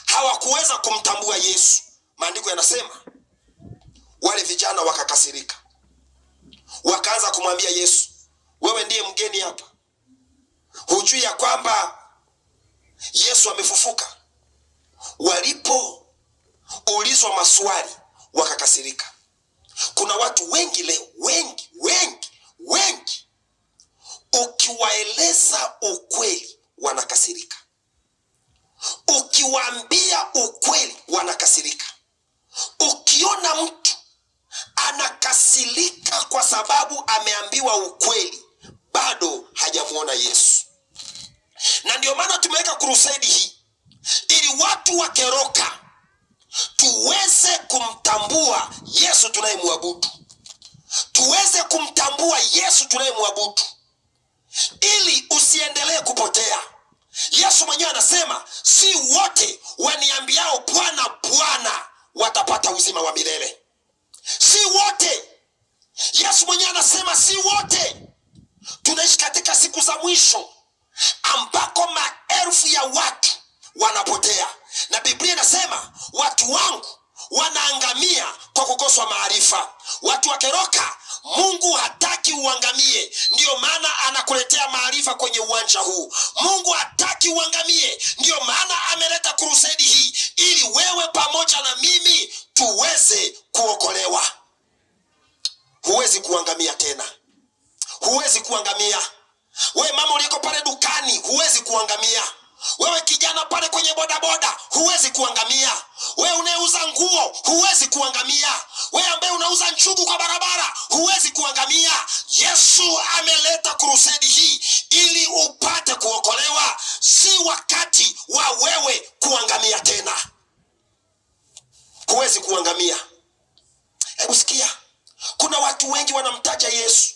hawakuweza kumtambua Yesu. Maandiko yanasema wale vijana wakakasirika, wakaanza kumwambia Yesu, wewe ndiye mgeni hapa, hujui ya kwamba Yesu amefufuka? Walipoulizwa maswali wakakasirika. Kuna watu wengi leo, wengi wengi wengi, ukiwaeleza ukweli wanakasirika, ukiwaambia ukweli wanakasirika. Ukiona mtu anakasirika kwa sababu ameambiwa ukweli, bado hajamuona Yesu. Na ndio maana tumeweka crusade hii ili watu wa Keroka tuweze kumtambua Yesu tunayemwabudu, tuweze kumtambua Yesu tunayemwabudu, ili usiendelee kupotea. Yesu mwenyewe anasema si wote waniambiao Bwana Bwana watapata uzima wa milele. Si wote. Yesu mwenyewe anasema si wote. Tunaishi katika siku za mwisho ambako maelfu ya watu wanapotea, na Biblia inasema watu wangu wanaangamia kwa kukoswa maarifa. Watu wa Keroka, Mungu hataki uangamie, ndiyo maana anakuletea maarifa kwenye uwanja huu. Mungu hataki uangamie, ndiyo maana ameleta crusade hii ili wewe pamoja na mimi tuweze kuokolewa. Huwezi kuangamia tena, huwezi kuangamia. Wewe mama uliko pale dukani, huwezi kuangamia. Wewe kijana pale kwenye bodaboda, huwezi kuangamia. Wewe unayeuza nguo, huwezi kuangamia. Wewe ambaye unauza nchugu kwa barabara, huwezi kuangamia. Yesu ameleta crusade hii ili upate kuokolewa. Si wakati wa wewe kuangamia tena. Huwezi kuangamia. Hebu sikia, kuna watu wengi wanamtaja Yesu.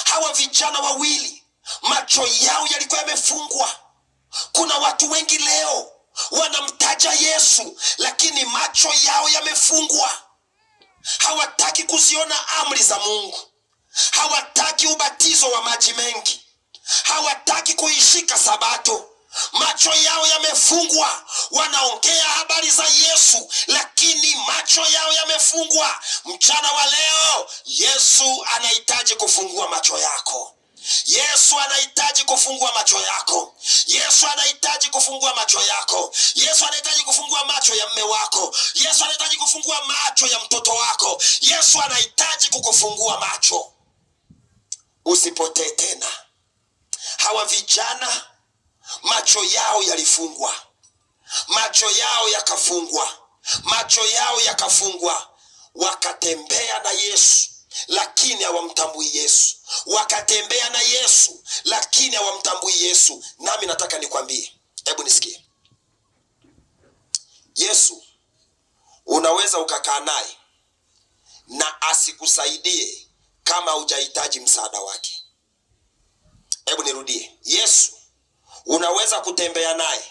Hawa vijana wawili macho yao yalikuwa yamefungwa. Kuna watu wengi leo wanamtaja Yesu, lakini macho yao yamefungwa. Hawataki kuziona amri za Mungu, hawataki ubatizo wa maji mengi, hawataki kuishika Sabato. Macho yao yamefungwa. Wanaongea habari za Yesu, lakini macho yao yamefungwa. Mchana wa leo, Yesu anahitaji kufungua macho yako. Yesu anahitaji kufungua macho yako. Yesu anahitaji kufungua macho yako. Yesu anahitaji kufungua macho ya mme wako. Yesu anahitaji kufungua macho ya mtoto wako. Yesu anahitaji kukufungua macho, usipotee tena. Hawa vijana macho yao yalifungwa, macho yao yakafungwa, macho yao yakafungwa, wakatembea na Yesu lakini hawamtambui Yesu, wakatembea na Yesu lakini hawamtambui Yesu. Nami nataka nikwambie, hebu nisikie. Yesu unaweza ukakaa naye na asikusaidie kama hujahitaji msaada wake. Hebu nirudie, Yesu unaweza kutembea naye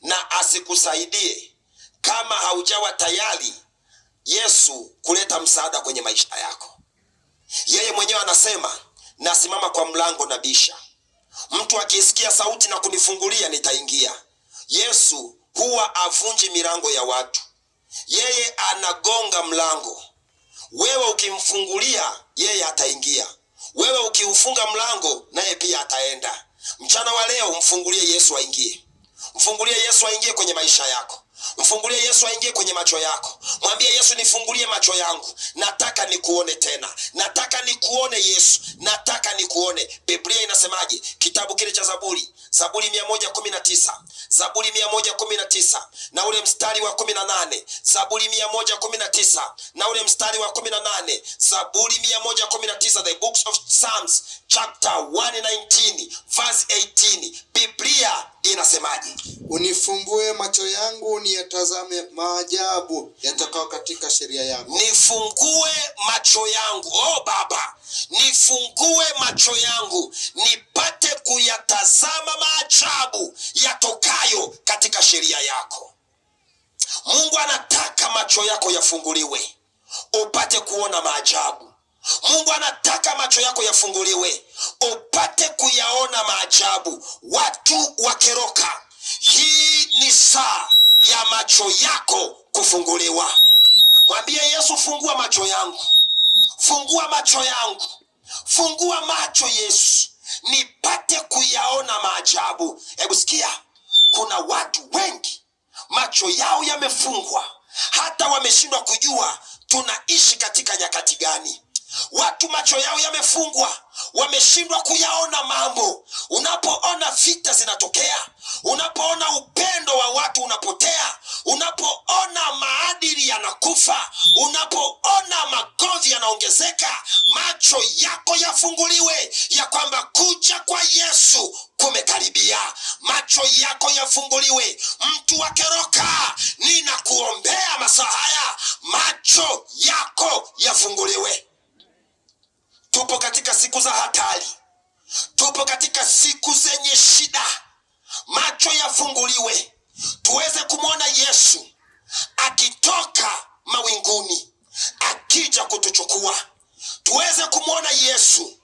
na asikusaidie kama haujawa tayari Yesu kuleta msaada kwenye maisha yako. Yeye mwenyewe anasema, nasimama kwa mlango na bisha, mtu akisikia sauti na kunifungulia nitaingia. Yesu huwa avunji milango ya watu, yeye anagonga mlango. Wewe ukimfungulia yeye ataingia, wewe ukiufunga mlango naye pia ataenda. Mchana wa leo mfungulie Yesu aingie, mfungulie Yesu aingie kwenye maisha yako. Mfungulie Yesu aingie kwenye macho yako. Mwambie Yesu, nifungulie macho yangu, nataka nikuone tena, nataka nikuone Yesu, nataka nikuone. Biblia inasemaje? Kitabu kile cha Zaburi, Zaburi 119, Zaburi 119 na ule mstari wa 18, Zaburi 119 na ule mstari wa 18, Zaburi 119, the books of Psalms chapter 119 verse 18. Biblia inasemaje? Unifumbue macho yangu niyatazame maajabu yatokao katika sheria yako. Nifungue macho yangu, oh Baba, nifungue macho yangu nipate kuyatazama maajabu yatokayo katika sheria yako. Mungu anataka macho yako yafunguliwe upate kuona maajabu. Mungu anataka macho yako yafunguliwe upate kuyaona maajabu. Watu wakeroka, hii ni saa ya macho yako kufunguliwa. Mwambie Yesu, fungua macho yangu, fungua macho yangu, fungua macho Yesu, nipate kuyaona maajabu. Hebu sikia, kuna watu wengi macho yao yamefungwa, hata wameshindwa kujua tunaishi katika nyakati gani. Watu macho yao yamefungwa, wameshindwa kuyaona mambo. Unapoona vita zinatokea, unapoona upendo wa watu unapotea, unapoona maadili yanakufa, unapoona magomvi yanaongezeka, macho yako yafunguliwe ya kwamba kuja kwa Yesu kumekaribia. Macho yako yafunguliwe. Mtu wa Keroka, ninakuombea masaa haya, macho yako yafunguliwe. Tupo katika siku za hatari, tupo katika siku zenye shida. Macho yafunguliwe tuweze kumwona Yesu akitoka mawinguni akija kutuchukua, tuweze kumwona Yesu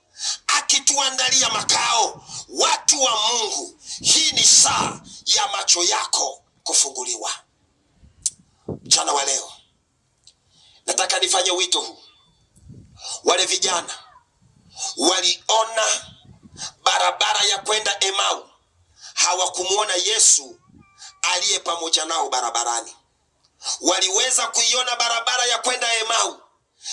akituandalia makao. Watu wa Mungu, hii ni saa ya macho yako kufunguliwa. Mchana wa leo nataka nifanye wito huu. Wale vijana waliona barabara ya kwenda Emau, hawakumwona Yesu aliye pamoja nao barabarani. Waliweza kuiona barabara ya kwenda Emau,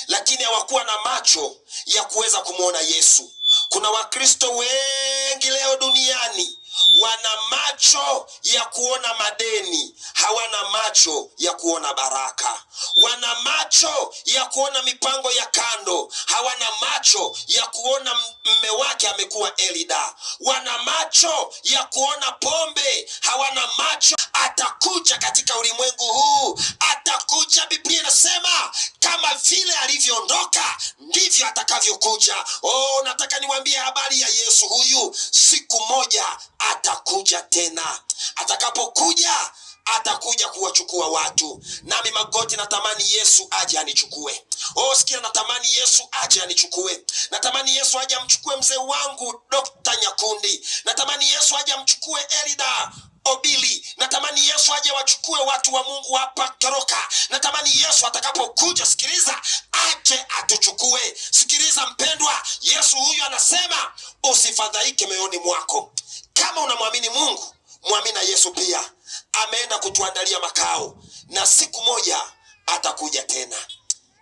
lakini hawakuwa na macho ya kuweza kumwona Yesu. Kuna Wakristo wengi leo duniani wana macho ya kuona madeni, hawana macho ya kuona baraka. Wana macho ya kuona mipango ya kando, hawana macho ya kuona mme wake amekuwa Elida. Wana macho ya kuona pombe, hawana macho. Atakuja katika ulimwengu huu, atakuja. Biblia inasema kama vile alivyoondoka ndivyo atakavyokuja. Oh, nataka niwaambie habari ya Yesu huyu, siku moja atakuja tena. Atakapokuja atakuja kuwachukua watu. Nami magoti natamani Yesu aje anichukue. Oh, sikia, natamani Yesu aje anichukue. Natamani Yesu aje amchukue mzee wangu Dr. Nyakundi. Natamani Yesu aje amchukue Elida Obili. Natamani Yesu aje wachukue watu wa Mungu hapa Keroka. Natamani Yesu atakapokuja, sikiliza, aje atuchukue. Sikiliza mpendwa, Yesu huyu anasema usifadhaike moyoni mwako. Kama unamwamini Mungu, mwamini na Yesu pia. Ameenda kutuandalia makao na siku moja atakuja tena.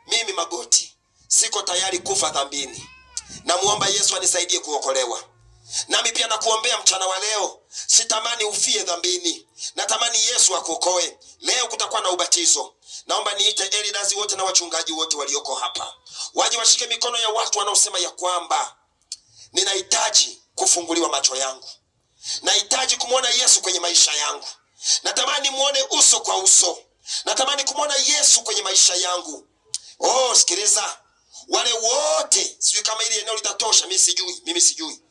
Mimi Magoti siko tayari kufa dhambini. Namuomba Yesu anisaidie kuokolewa. Nami pia nakuombea mchana wa leo, sitamani ufie dhambini, natamani Yesu akuokoe. Leo kutakuwa na ubatizo. Naomba niite elders wote na wachungaji wote walioko hapa, waje washike mikono ya watu wanaosema ya kwamba ninahitaji kufunguliwa macho yangu, nahitaji kumwona Yesu kwenye maisha yangu, natamani muone uso kwa uso, natamani kumwona Yesu kwenye maisha yangu. Oh, sikiliza, wale wote, sijui kama hili eneo litatosha, mimi sijui, mimi sijui,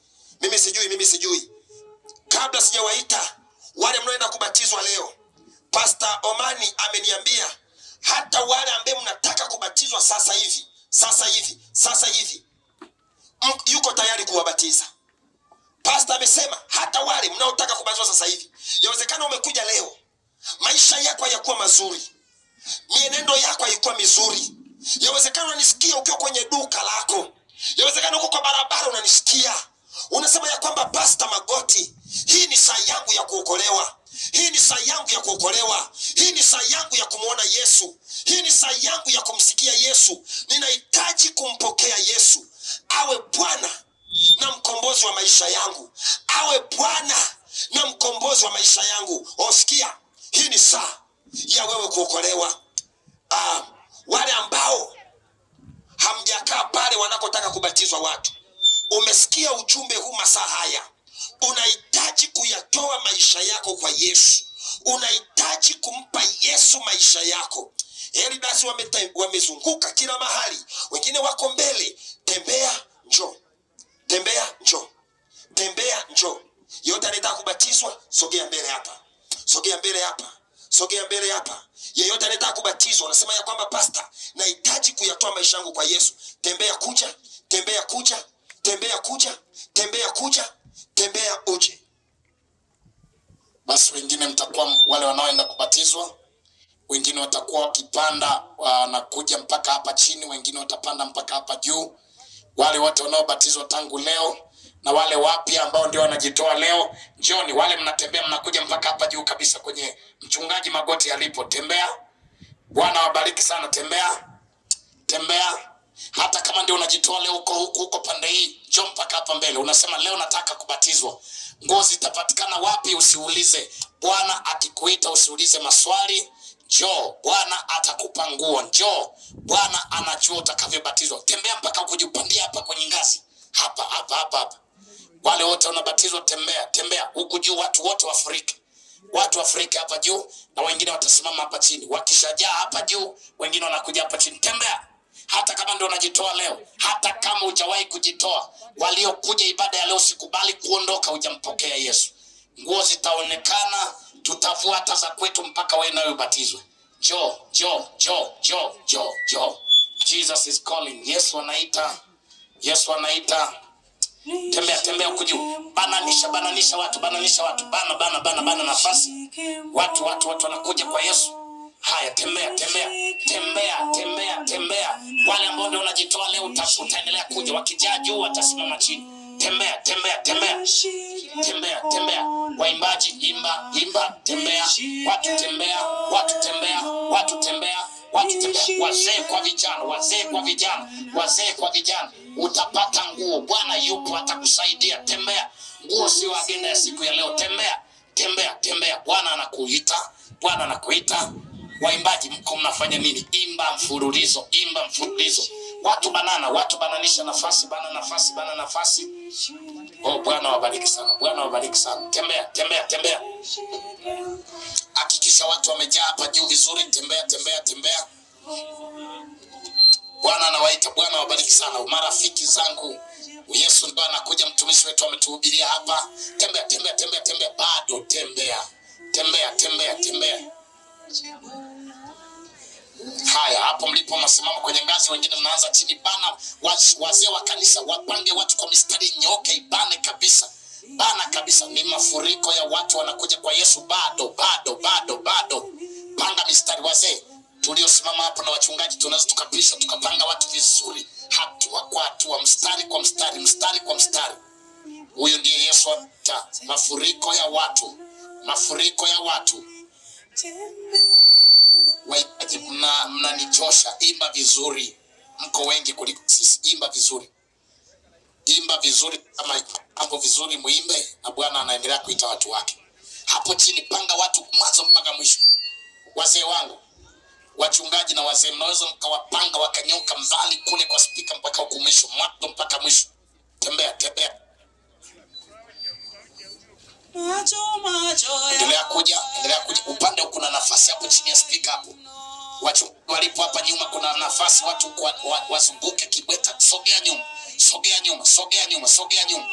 mimi sijui, mimi sijui. Kabla sijawaita wale mnaoenda kubatizwa leo, Pastor Omani ameniambia hata wale ambaye mnataka kubatizwa sasa hivi, sasa hivi, sasa hivi, yuko tayari kuwabatiza. Pastor amesema hata wale mnaotaka kubatizwa sasa hivi, yawezekana umekuja leo, maisha yako hayakuwa mazuri, mienendo yako haikuwa mizuri. Yawezekana unanisikia ukiwa kwenye duka lako, yawezekana uko kwa barabara unanisikia, unasema ya kwamba Pastor Magoti, hii ni saa yangu ya kuokolewa, hii ni saa yangu ya kuokolewa, hii ni saa yangu ya kumwona Yesu, hii ni saa yangu ya kumsikia Yesu. Ninahitaji kumpokea Yesu awe Bwana na mkombozi wa maisha yangu, awe Bwana na mkombozi wa maisha yangu. Osikia, hii ni saa ya wewe kuokolewa. Wale ambao hamjakaa pale wanakotaka kubatizwa watu, umesikia ujumbe huu masaa haya, unahitaji kuyatoa maisha yako kwa Yesu, unahitaji kumpa Yesu maisha yako. Elders wamezunguka kila mahali, wengine wako mbele. Tembea njoo, tembea njoo, tembea njoo. Yeyote anayetaka kubatizwa, sogea mbele hapa, sogea mbele hapa, sogea mbele hapa. Yeyote anayetaka kubatizwa, unasema ya kwamba pastor, nahitaji kuyatoa maisha yangu kwa Yesu. Tembea kuja, tembea kuja, tembea kuja, tembea kuja, tembea uje. Basi wengine mtakuwa wale wanaoenda kubatizwa, wengine watakuwa wakipanda na kuja mpaka hapa chini, wengine watapanda mpaka hapa juu. Wale wote wanaobatizwa tangu leo na wale wapya ambao ndio wanajitoa leo, njoni. Wale mnatembea mnakuja mpaka hapa juu kabisa kwenye mchungaji Magoti alipo. Tembea. Bwana wabariki sana. Tembea, tembea. Hata kama ndio unajitoa leo, uko huku, uko pande hii, njoo mpaka hapa mbele. Unasema leo nataka kubatizwa. Nguo zitapatikana wapi? Usiulize. Bwana akikuita usiulize maswali. Njoo, Bwana atakupa nguo. Njoo, Bwana anajua utakavyobatizwa. Tembea mpaka kujipandia hapa kwenye ngazi, hapa hapa hapa hapa. Wale wote wanabatizwa, tembea, tembea huku juu, watu wote wafurike, watu wafurike hapa juu, na wengine watasimama hapa chini. Wakishajaa hapa juu, wengine wanakuja hapa chini. Tembea, hata kama ndio unajitoa leo, hata kama hujawahi kujitoa. Waliokuja ibada ya leo, sikubali kuondoka hujampokea Yesu. Nguo zitaonekana, tutavua hata za kwetu mpaka wewe nawe ubatizwe. Njoo, njoo, njoo, njoo, njoo, njoo. Jesus is calling. Yesu anaita, Yesu anaita. Tembea, tembea huku juu. Bananisha, bananisha watu, bananisha watu. Bana, bana, bana, bana nafasi. Watu, watu, watu wanakuja kwa Yesu. Haya, tembea, tembea, tembea, tembea, tembea. Wale ambao ndio wanajitoa leo, utaendelea kuja. Wakijaa juu watasimama chini. Tembea, tembea, tembea, tembea, tembea. Waimbaji, imba, imba, tembea. Watu tembea, watu tembea, watu tembea, watu tembea. Wazee kwa vijana, wazee kwa vijana, wazee kwa vijana. Utapata nguo. Bwana yupo, atakusaidia. Tembea. Nguo sio agenda ya siku ya leo. Tembea, tembea, tembea. Bwana anakuita, Bwana anakuita. Waimbaji, mko mnafanya nini? Imba mfululizo, imba mfululizo. Watu banana, watu bananisha nafasi, bana nafasi, bana nafasi. Oh, Bwana wabariki sana, Bwana wabariki sana. Tembea, tembea, tembea. Hakikisha watu wamejaa hapa juu vizuri. Tembea, tembea, tembea. Bwana anawaita, Bwana wabariki sana marafiki zangu. Yesu ndo anakuja, mtumishi wetu ametuhubiria hapa. Tembea, tembea, tembea, tembea, bado tembea, tembea, tembea, tembea. Haya, hapo mlipo mnasimama kwenye ngazi, wengine mnaanza chini. Bana wazee wa kanisa wapange watu kwa mistari nyooke, ibane kabisa, bana kabisa. Ni mafuriko ya watu wanakuja kwa Yesu. Bado, bado, bado, bado. Panga mistari wazee tuliosimama hapo na wachungaji, tunaweza tukapisha tukapanga watu vizuri, hatua kwa hatua, mstari kwa mstari, mstari kwa mstari. Huyu ndiye Yesu ata mafuriko ya watu, mafuriko ya watu. Waimbaji mnanichosha, imba vizuri, mko wengi kuliko sisi. Imba vizuri, imba vizuri, kama hapo vizuri muimbe, na Bwana anaendelea kuita watu wake. Hapo chini panga watu mwanzo mpaka mwisho. Wazee wangu, wachungaji na wazee, mnaweza mkawapanga wakanyoka mbali kule kwa spika mpaka huku mwisho, mwanzo mpaka mwisho. Tembea, tembea, endelea kuja, endelea kuja. Upande huku kuna nafasi hapo chini ya spika hapo. Wachungaji walipo hapa nyuma kuna nafasi, watu wazunguke kibweta. Sogea nyuma, sogea nyuma, sogea nyuma, sogea nyuma,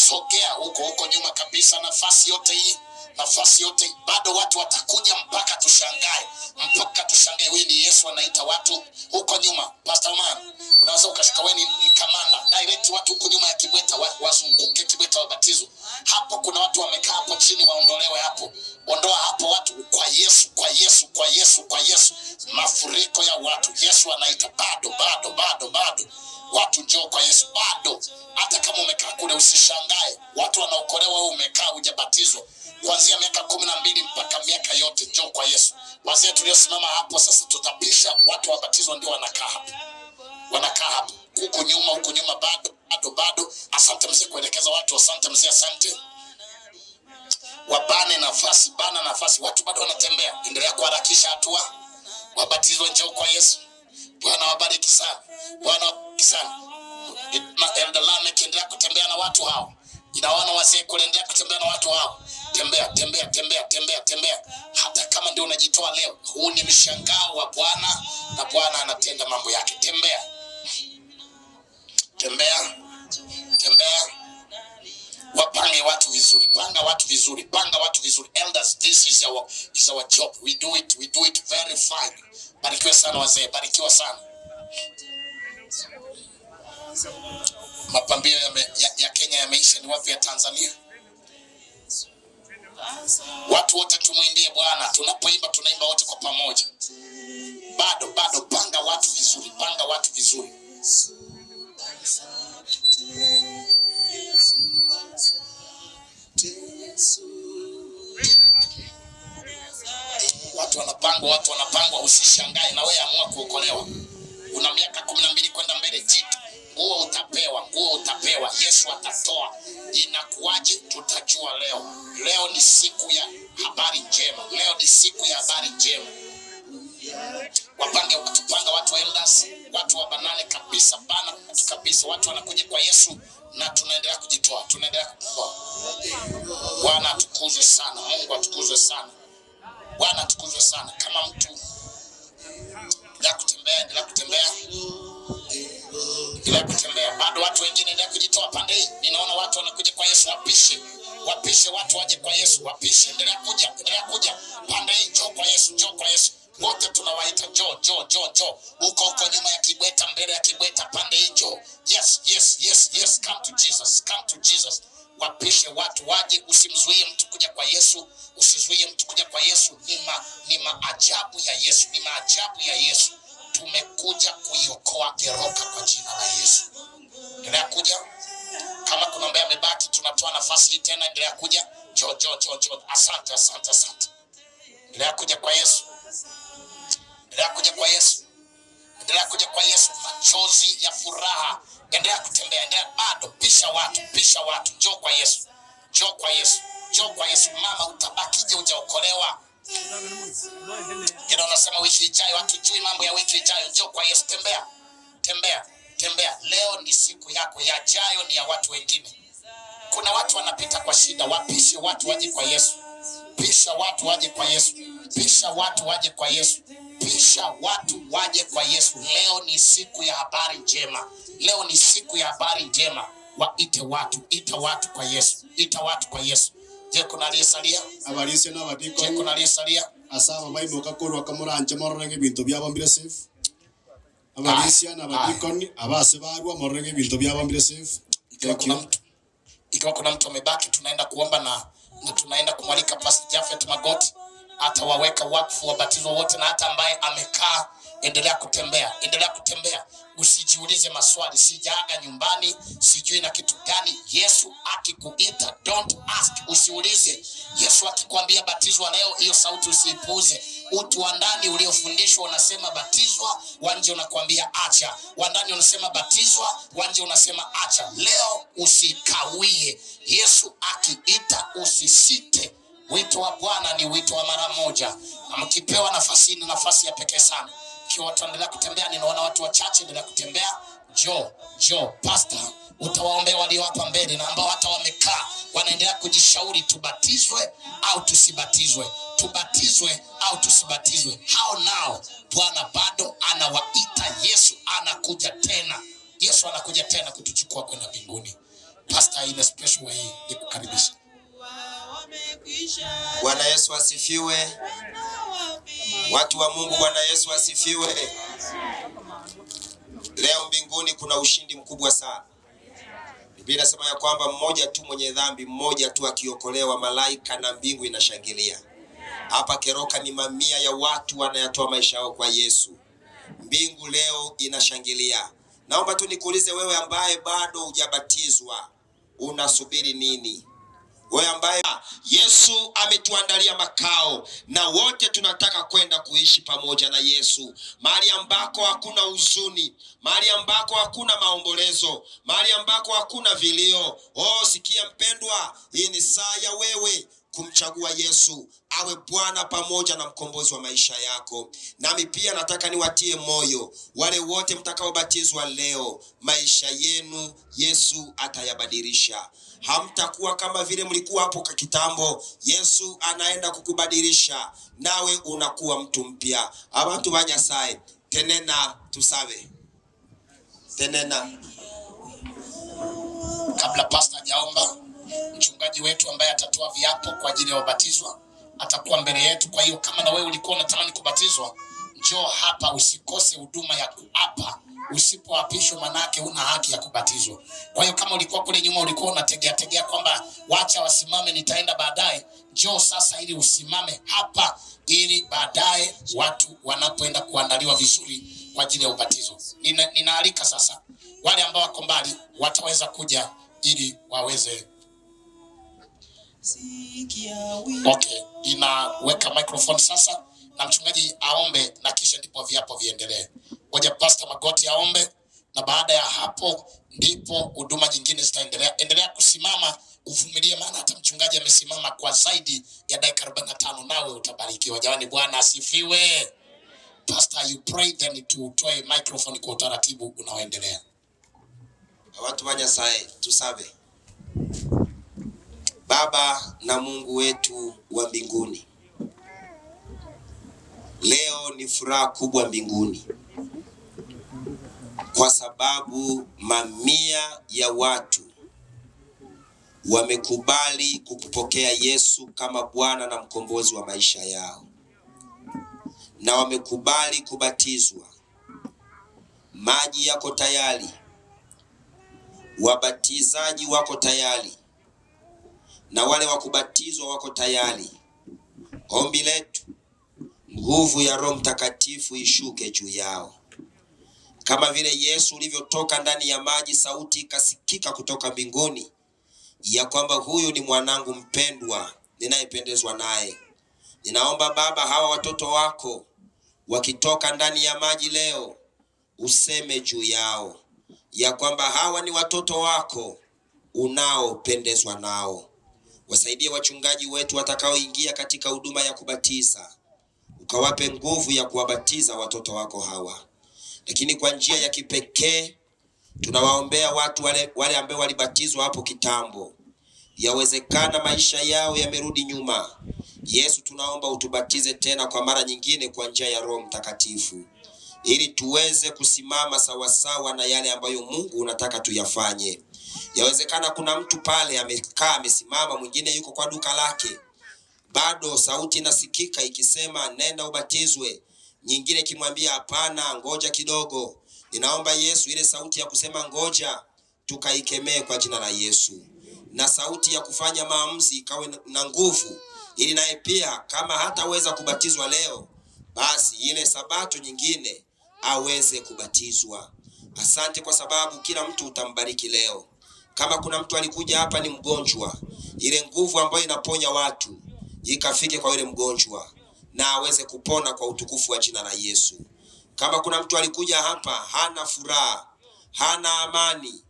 sogea huko huko nyuma kabisa. Nafasi yote hii, nafasi yote hii. Bado watu watakuja mpaka tushangae, mpaka tushangae. Huyu ni Yesu anaita watu huko nyuma. Pastor Man, unaweza ukashuka, wewe ni kamanda, direct watu huko nyuma ya kibweta wazunguke kibweta wabatizwe. Hapo kuna watu wamekaa hapo chini, waondolewe hapo. Ondoa hapo watu kwa Yesu, kwa Yesu, kwa Yesu, kwa Yesu. Mafuriko ya watu, Yesu anaita. Bado, bado, bado, bado watu njoo kwa Yesu. Bado hata kama umekaa kule usishangae, watu wanaokolewa, wewe umekaa hujabatizwa. Kuanzia miaka 12 mpaka miaka yote, njoo kwa Yesu. Wazee tuliosimama hapo sasa tutapisha watu wabatizwa, ndio wanakaa hapo, wanakaa hapo huku nyuma, huku nyuma, bado, bado, bado. Asante mzee kuelekeza watu, asante mzee, asante. Wabane nafasi, bana nafasi, watu bado wanatembea. Endelea kuharakisha hatua, wabatizwe, njoo kwa Yesu. Bwana wabariki sana, Bwana wabariki sana. Elder Lameck, endelea kutembea na watu hao. Inaona wazee kule, endelea kutembea na watu hao. Tembea, tembea, tembea, tembea, tembea. Hata kama ndio unajitoa leo, huu ni mshangao wa Bwana na Bwana anatenda mambo yake. Tembea, tembea, tembea. Wapange watu vizuri, panga watu vizuri, panga watu vizuri. Elders, this is our job. We do it, we do it very fine. Barikiwa sana wazee, barikiwa sana. Mapambio ya Kenya yameisha, ni wapi ya Tanzania? Watu wote tumwimbie Bwana. Tunapoimba tunaimba wote kwa pamoja. Bado, bado, panga watu vizuri, panga watu vizuri. Watu wanapangwa, watu wanapangwa. Usishangae na wewe amua kuokolewa. Una miaka 12 kwenda mbele, jitu nguo utapewa, nguo utapewa, Yesu atatoa. Inakuwaje? Tutajua leo. Leo ni siku ya habari njema, leo ni siku ya habari njema. Wapange watu, panga watu elders, watu wa banane kabisa, bana watu kabisa, watu wanakuja kwa Yesu na tunaendelea kujitoa, tunaendelea kujitoa. Bwana atukuzwe sana, Mungu atukuzwe sana, Bwana atukuzwe sana. Kama mtu endelea kutembea, endelea kutembea, endelea kutembea. Bado watu wengine endelea kujitoa pande hii. Ninaona watu wanakuja kwa Yesu, wapishe, wapishe watu waje kwa Yesu, wapishe. Endelea kuja, endelea kuja pande hii, njoo kwa Yesu, njoo kwa Yesu. Wote tunawaita njoo, njoo, njoo, njoo. Huko huko nyuma ya kibweta, mbele ya kibweta, pande hii njoo. Yes, yes, yes, yes, come to Jesus, come to Jesus. Wapishe watu waje, usimzuie mtu kuja kwa Yesu, usizuie mtu kuja kwa Yesu. Ni maajabu ya Yesu, ni maajabu ya Yesu. Tumekuja kuiokoa Keroka kwa jina la Yesu. Endelea kuja. Kama kuna ambaye amebaki, tunatoa nafasi hii tena. Endelea kuja, njoo, njoo, njoo, njoo. Asante, asante, asante. Endelea kuja kwa Yesu, endelea kuja kwa Yesu, endelea kuja kwa Yesu. Machozi ya furaha, endelea kutembea, endelea bado, pisha watu, pisha watu, njoo kwa Yesu, njoo kwa Yesu, njoo kwa Yesu. Mama, utabakije hujaokolewa? Wengine wanasema wiki ijayo, hatujui mambo ya wiki ijayo. Njoo kwa Yesu, tembea, tembea, tembea. Leo ni siku yako, yajayo ni ya watu wengine. Kuna watu wanapita kwa shida, wapishe watu waje kwa Yesu. Pisha watu waje kwa Yesu, pisha watu waje kwa Yesu, pisha watu waje kwa Yesu. Leo ni siku ya habari njema, leo ni siku ya habari njema. Waite watu, ita watu kwa Yesu, ita watu kwa Yesu. Je, kuna aliyesalia? Abalisia Je, n'abadikoni kuna aliyesalia? Ase aba baimoka korwa kamoranche mororenge ebinto biabo mbire safe. Abarisia na abadikoni aba ase barwa mororenge ebinto biabo mbire safe. Ikiwa Thank kuna you. mtu ikiwa kuna mtu amebaki, tunaenda kuomba na tunaenda kumwalika Pastor Jafet Magoti, atawaweka wakfu wabatizwa wote, na hata ambaye amekaa, endelea kutembea, endelea kutembea, usijiulize maswali, sijaaga nyumbani, sijui na kitu gani. Yesu akikuita, don't ask, usiulize. Yesu akikwambia batizwa leo, hiyo sauti usiipuuze. Utu wa ndani uliofundishwa unasema batizwa, wa nje unakwambia acha, wa ndani unasema batizwa, wa nje unasema acha. Leo usikawie. Yesu akiita usisite. Wito wa Bwana ni wito wa mara moja, na mkipewa nafasi ni nafasi ya pekee sana. Ikiwa watu waendelea kutembea, ninaona watu wachache, endelea kutembea. Njoo, njoo pastor, utawaombea walio hapa mbele na ambao hata wamekaa wanaendelea kujishauri, tubatizwe au tusibatizwe, tubatizwe au tusibatizwe. Hao nao Bwana bado anawaita. Yesu anakuja tena, Yesu anakuja tena kutuchukua kwenda mbinguni. Pastor, in a special way nikukaribisha. Bwana Yesu asifiwe. Watu wa Mungu, Bwana Yesu asifiwe. Leo mbinguni kuna ushindi mkubwa sana. Biblia inasema ya kwamba mmoja tu mwenye dhambi, mmoja tu akiokolewa, malaika na mbingu inashangilia. Hapa Keroka ni mamia ya watu wanayatoa maisha yao kwa Yesu. Mbingu leo inashangilia. Naomba tu nikuulize wewe ambaye bado hujabatizwa, unasubiri nini? Wewe ambaye Yesu ametuandalia makao na wote tunataka kwenda kuishi pamoja na Yesu, mahali ambako hakuna huzuni, mahali ambako hakuna maombolezo, mahali ambako hakuna vilio. Oh, sikia mpendwa, hii ni saa ya wewe kumchagua Yesu awe Bwana pamoja na mkombozi wa maisha yako. Nami pia nataka niwatie moyo wale wote mtakaobatizwa leo, maisha yenu Yesu atayabadilisha. Hamtakuwa kama vile mlikuwa hapo kitambo. Yesu anaenda kukubadilisha, nawe unakuwa mtu mpya. Abantu ba Nyasaye tenena tusabe tenena. Kabla pastor hajaomba, mchungaji wetu ambaye atatoa viapo kwa ajili ya wabatizwa atakuwa mbele yetu. Kwa hiyo kama na wewe ulikuwa unatamani kubatizwa, njoo hapa, usikose huduma ya kuapa. Usipoapishwa manake huna haki ya kubatizwa. Kwa hiyo kama ulikuwa kule nyuma ulikuwa unategea tegea kwamba wacha wasimame, nitaenda baadaye, njoo sasa ili usimame hapa, ili baadaye watu wanapoenda kuandaliwa vizuri kwa ajili ya ubatizo. Ninaalika sasa wale ambao wako mbali wataweza kuja ili waweze. Okay, inaweka microphone sasa na mchungaji aombe na kisha ndipo viapo viendelee. Ngoja Pastor Magoti aombe na baada ya hapo ndipo huduma nyingine zitaendelea. Endelea kusimama uvumilie, maana hata mchungaji amesimama kwa zaidi ya dakika 45, nawe utabarikiwa. Jamani, Bwana asifiwe. Pastor, you pray then tutoe microphone kwa utaratibu unaoendelea. Watu wa Nyasaye tusabe. Baba na Mungu wetu wa mbinguni, leo ni furaha kubwa mbinguni kwa sababu mamia ya watu wamekubali kukupokea Yesu kama Bwana na mkombozi wa maisha yao, na wamekubali kubatizwa. Maji yako tayari, wabatizaji wako tayari, na wale wa kubatizwa wako tayari. Ombi letu, nguvu ya Roho Mtakatifu ishuke juu yao, kama vile Yesu ulivyotoka ndani ya maji, sauti ikasikika kutoka mbinguni ya kwamba huyu ni mwanangu mpendwa ninayependezwa naye. Ninaomba Baba, hawa watoto wako wakitoka ndani ya maji leo, useme juu yao ya kwamba hawa ni watoto wako unaopendezwa nao. Wasaidie wachungaji wetu watakaoingia katika huduma ya kubatiza, ukawape nguvu ya kuwabatiza watoto wako hawa. Lakini kwa njia ya kipekee tunawaombea watu wale ambao walibatizwa hapo kitambo, yawezekana maisha yao yamerudi nyuma. Yesu, tunaomba utubatize tena kwa mara nyingine kwa njia ya Roho Mtakatifu, ili tuweze kusimama sawasawa na yale ambayo Mungu unataka tuyafanye. Yawezekana kuna mtu pale amekaa amesimama, mwingine yuko kwa duka lake. Bado sauti inasikika ikisema nenda ubatizwe, nyingine ikimwambia hapana, ngoja kidogo. Ninaomba Yesu, ile sauti ya kusema ngoja tukaikemee kwa jina la Yesu, na sauti ya kufanya maamuzi ikawe na nguvu, ili naye pia kama hataweza kubatizwa leo, basi ile sabato nyingine aweze kubatizwa. Asante kwa sababu kila mtu utambariki leo. Kama kuna mtu alikuja hapa ni mgonjwa, ile nguvu ambayo inaponya watu ikafike kwa yule mgonjwa na aweze kupona kwa utukufu wa jina la Yesu. Kama kuna mtu alikuja hapa hana furaha, hana amani,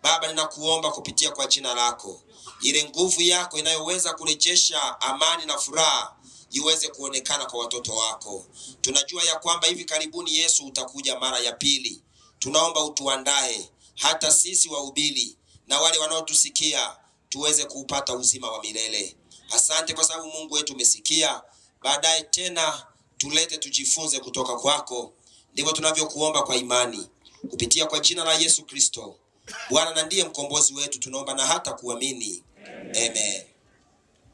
Baba, ninakuomba kupitia kwa jina lako, ile nguvu yako inayoweza kurejesha amani na furaha iweze kuonekana kwa watoto wako. Tunajua ya kwamba hivi karibuni Yesu utakuja mara ya pili. Tunaomba utuandae hata sisi wahubiri na wale wanaotusikia tuweze kuupata uzima wa milele. Asante kwa sababu Mungu wetu umesikia. Baadaye tena tulete tujifunze kutoka kwako. Ndivyo tunavyokuomba kwa imani kupitia kwa jina la Yesu Kristo, Bwana na ndiye mkombozi wetu, tunaomba na hata kuamini. Amen.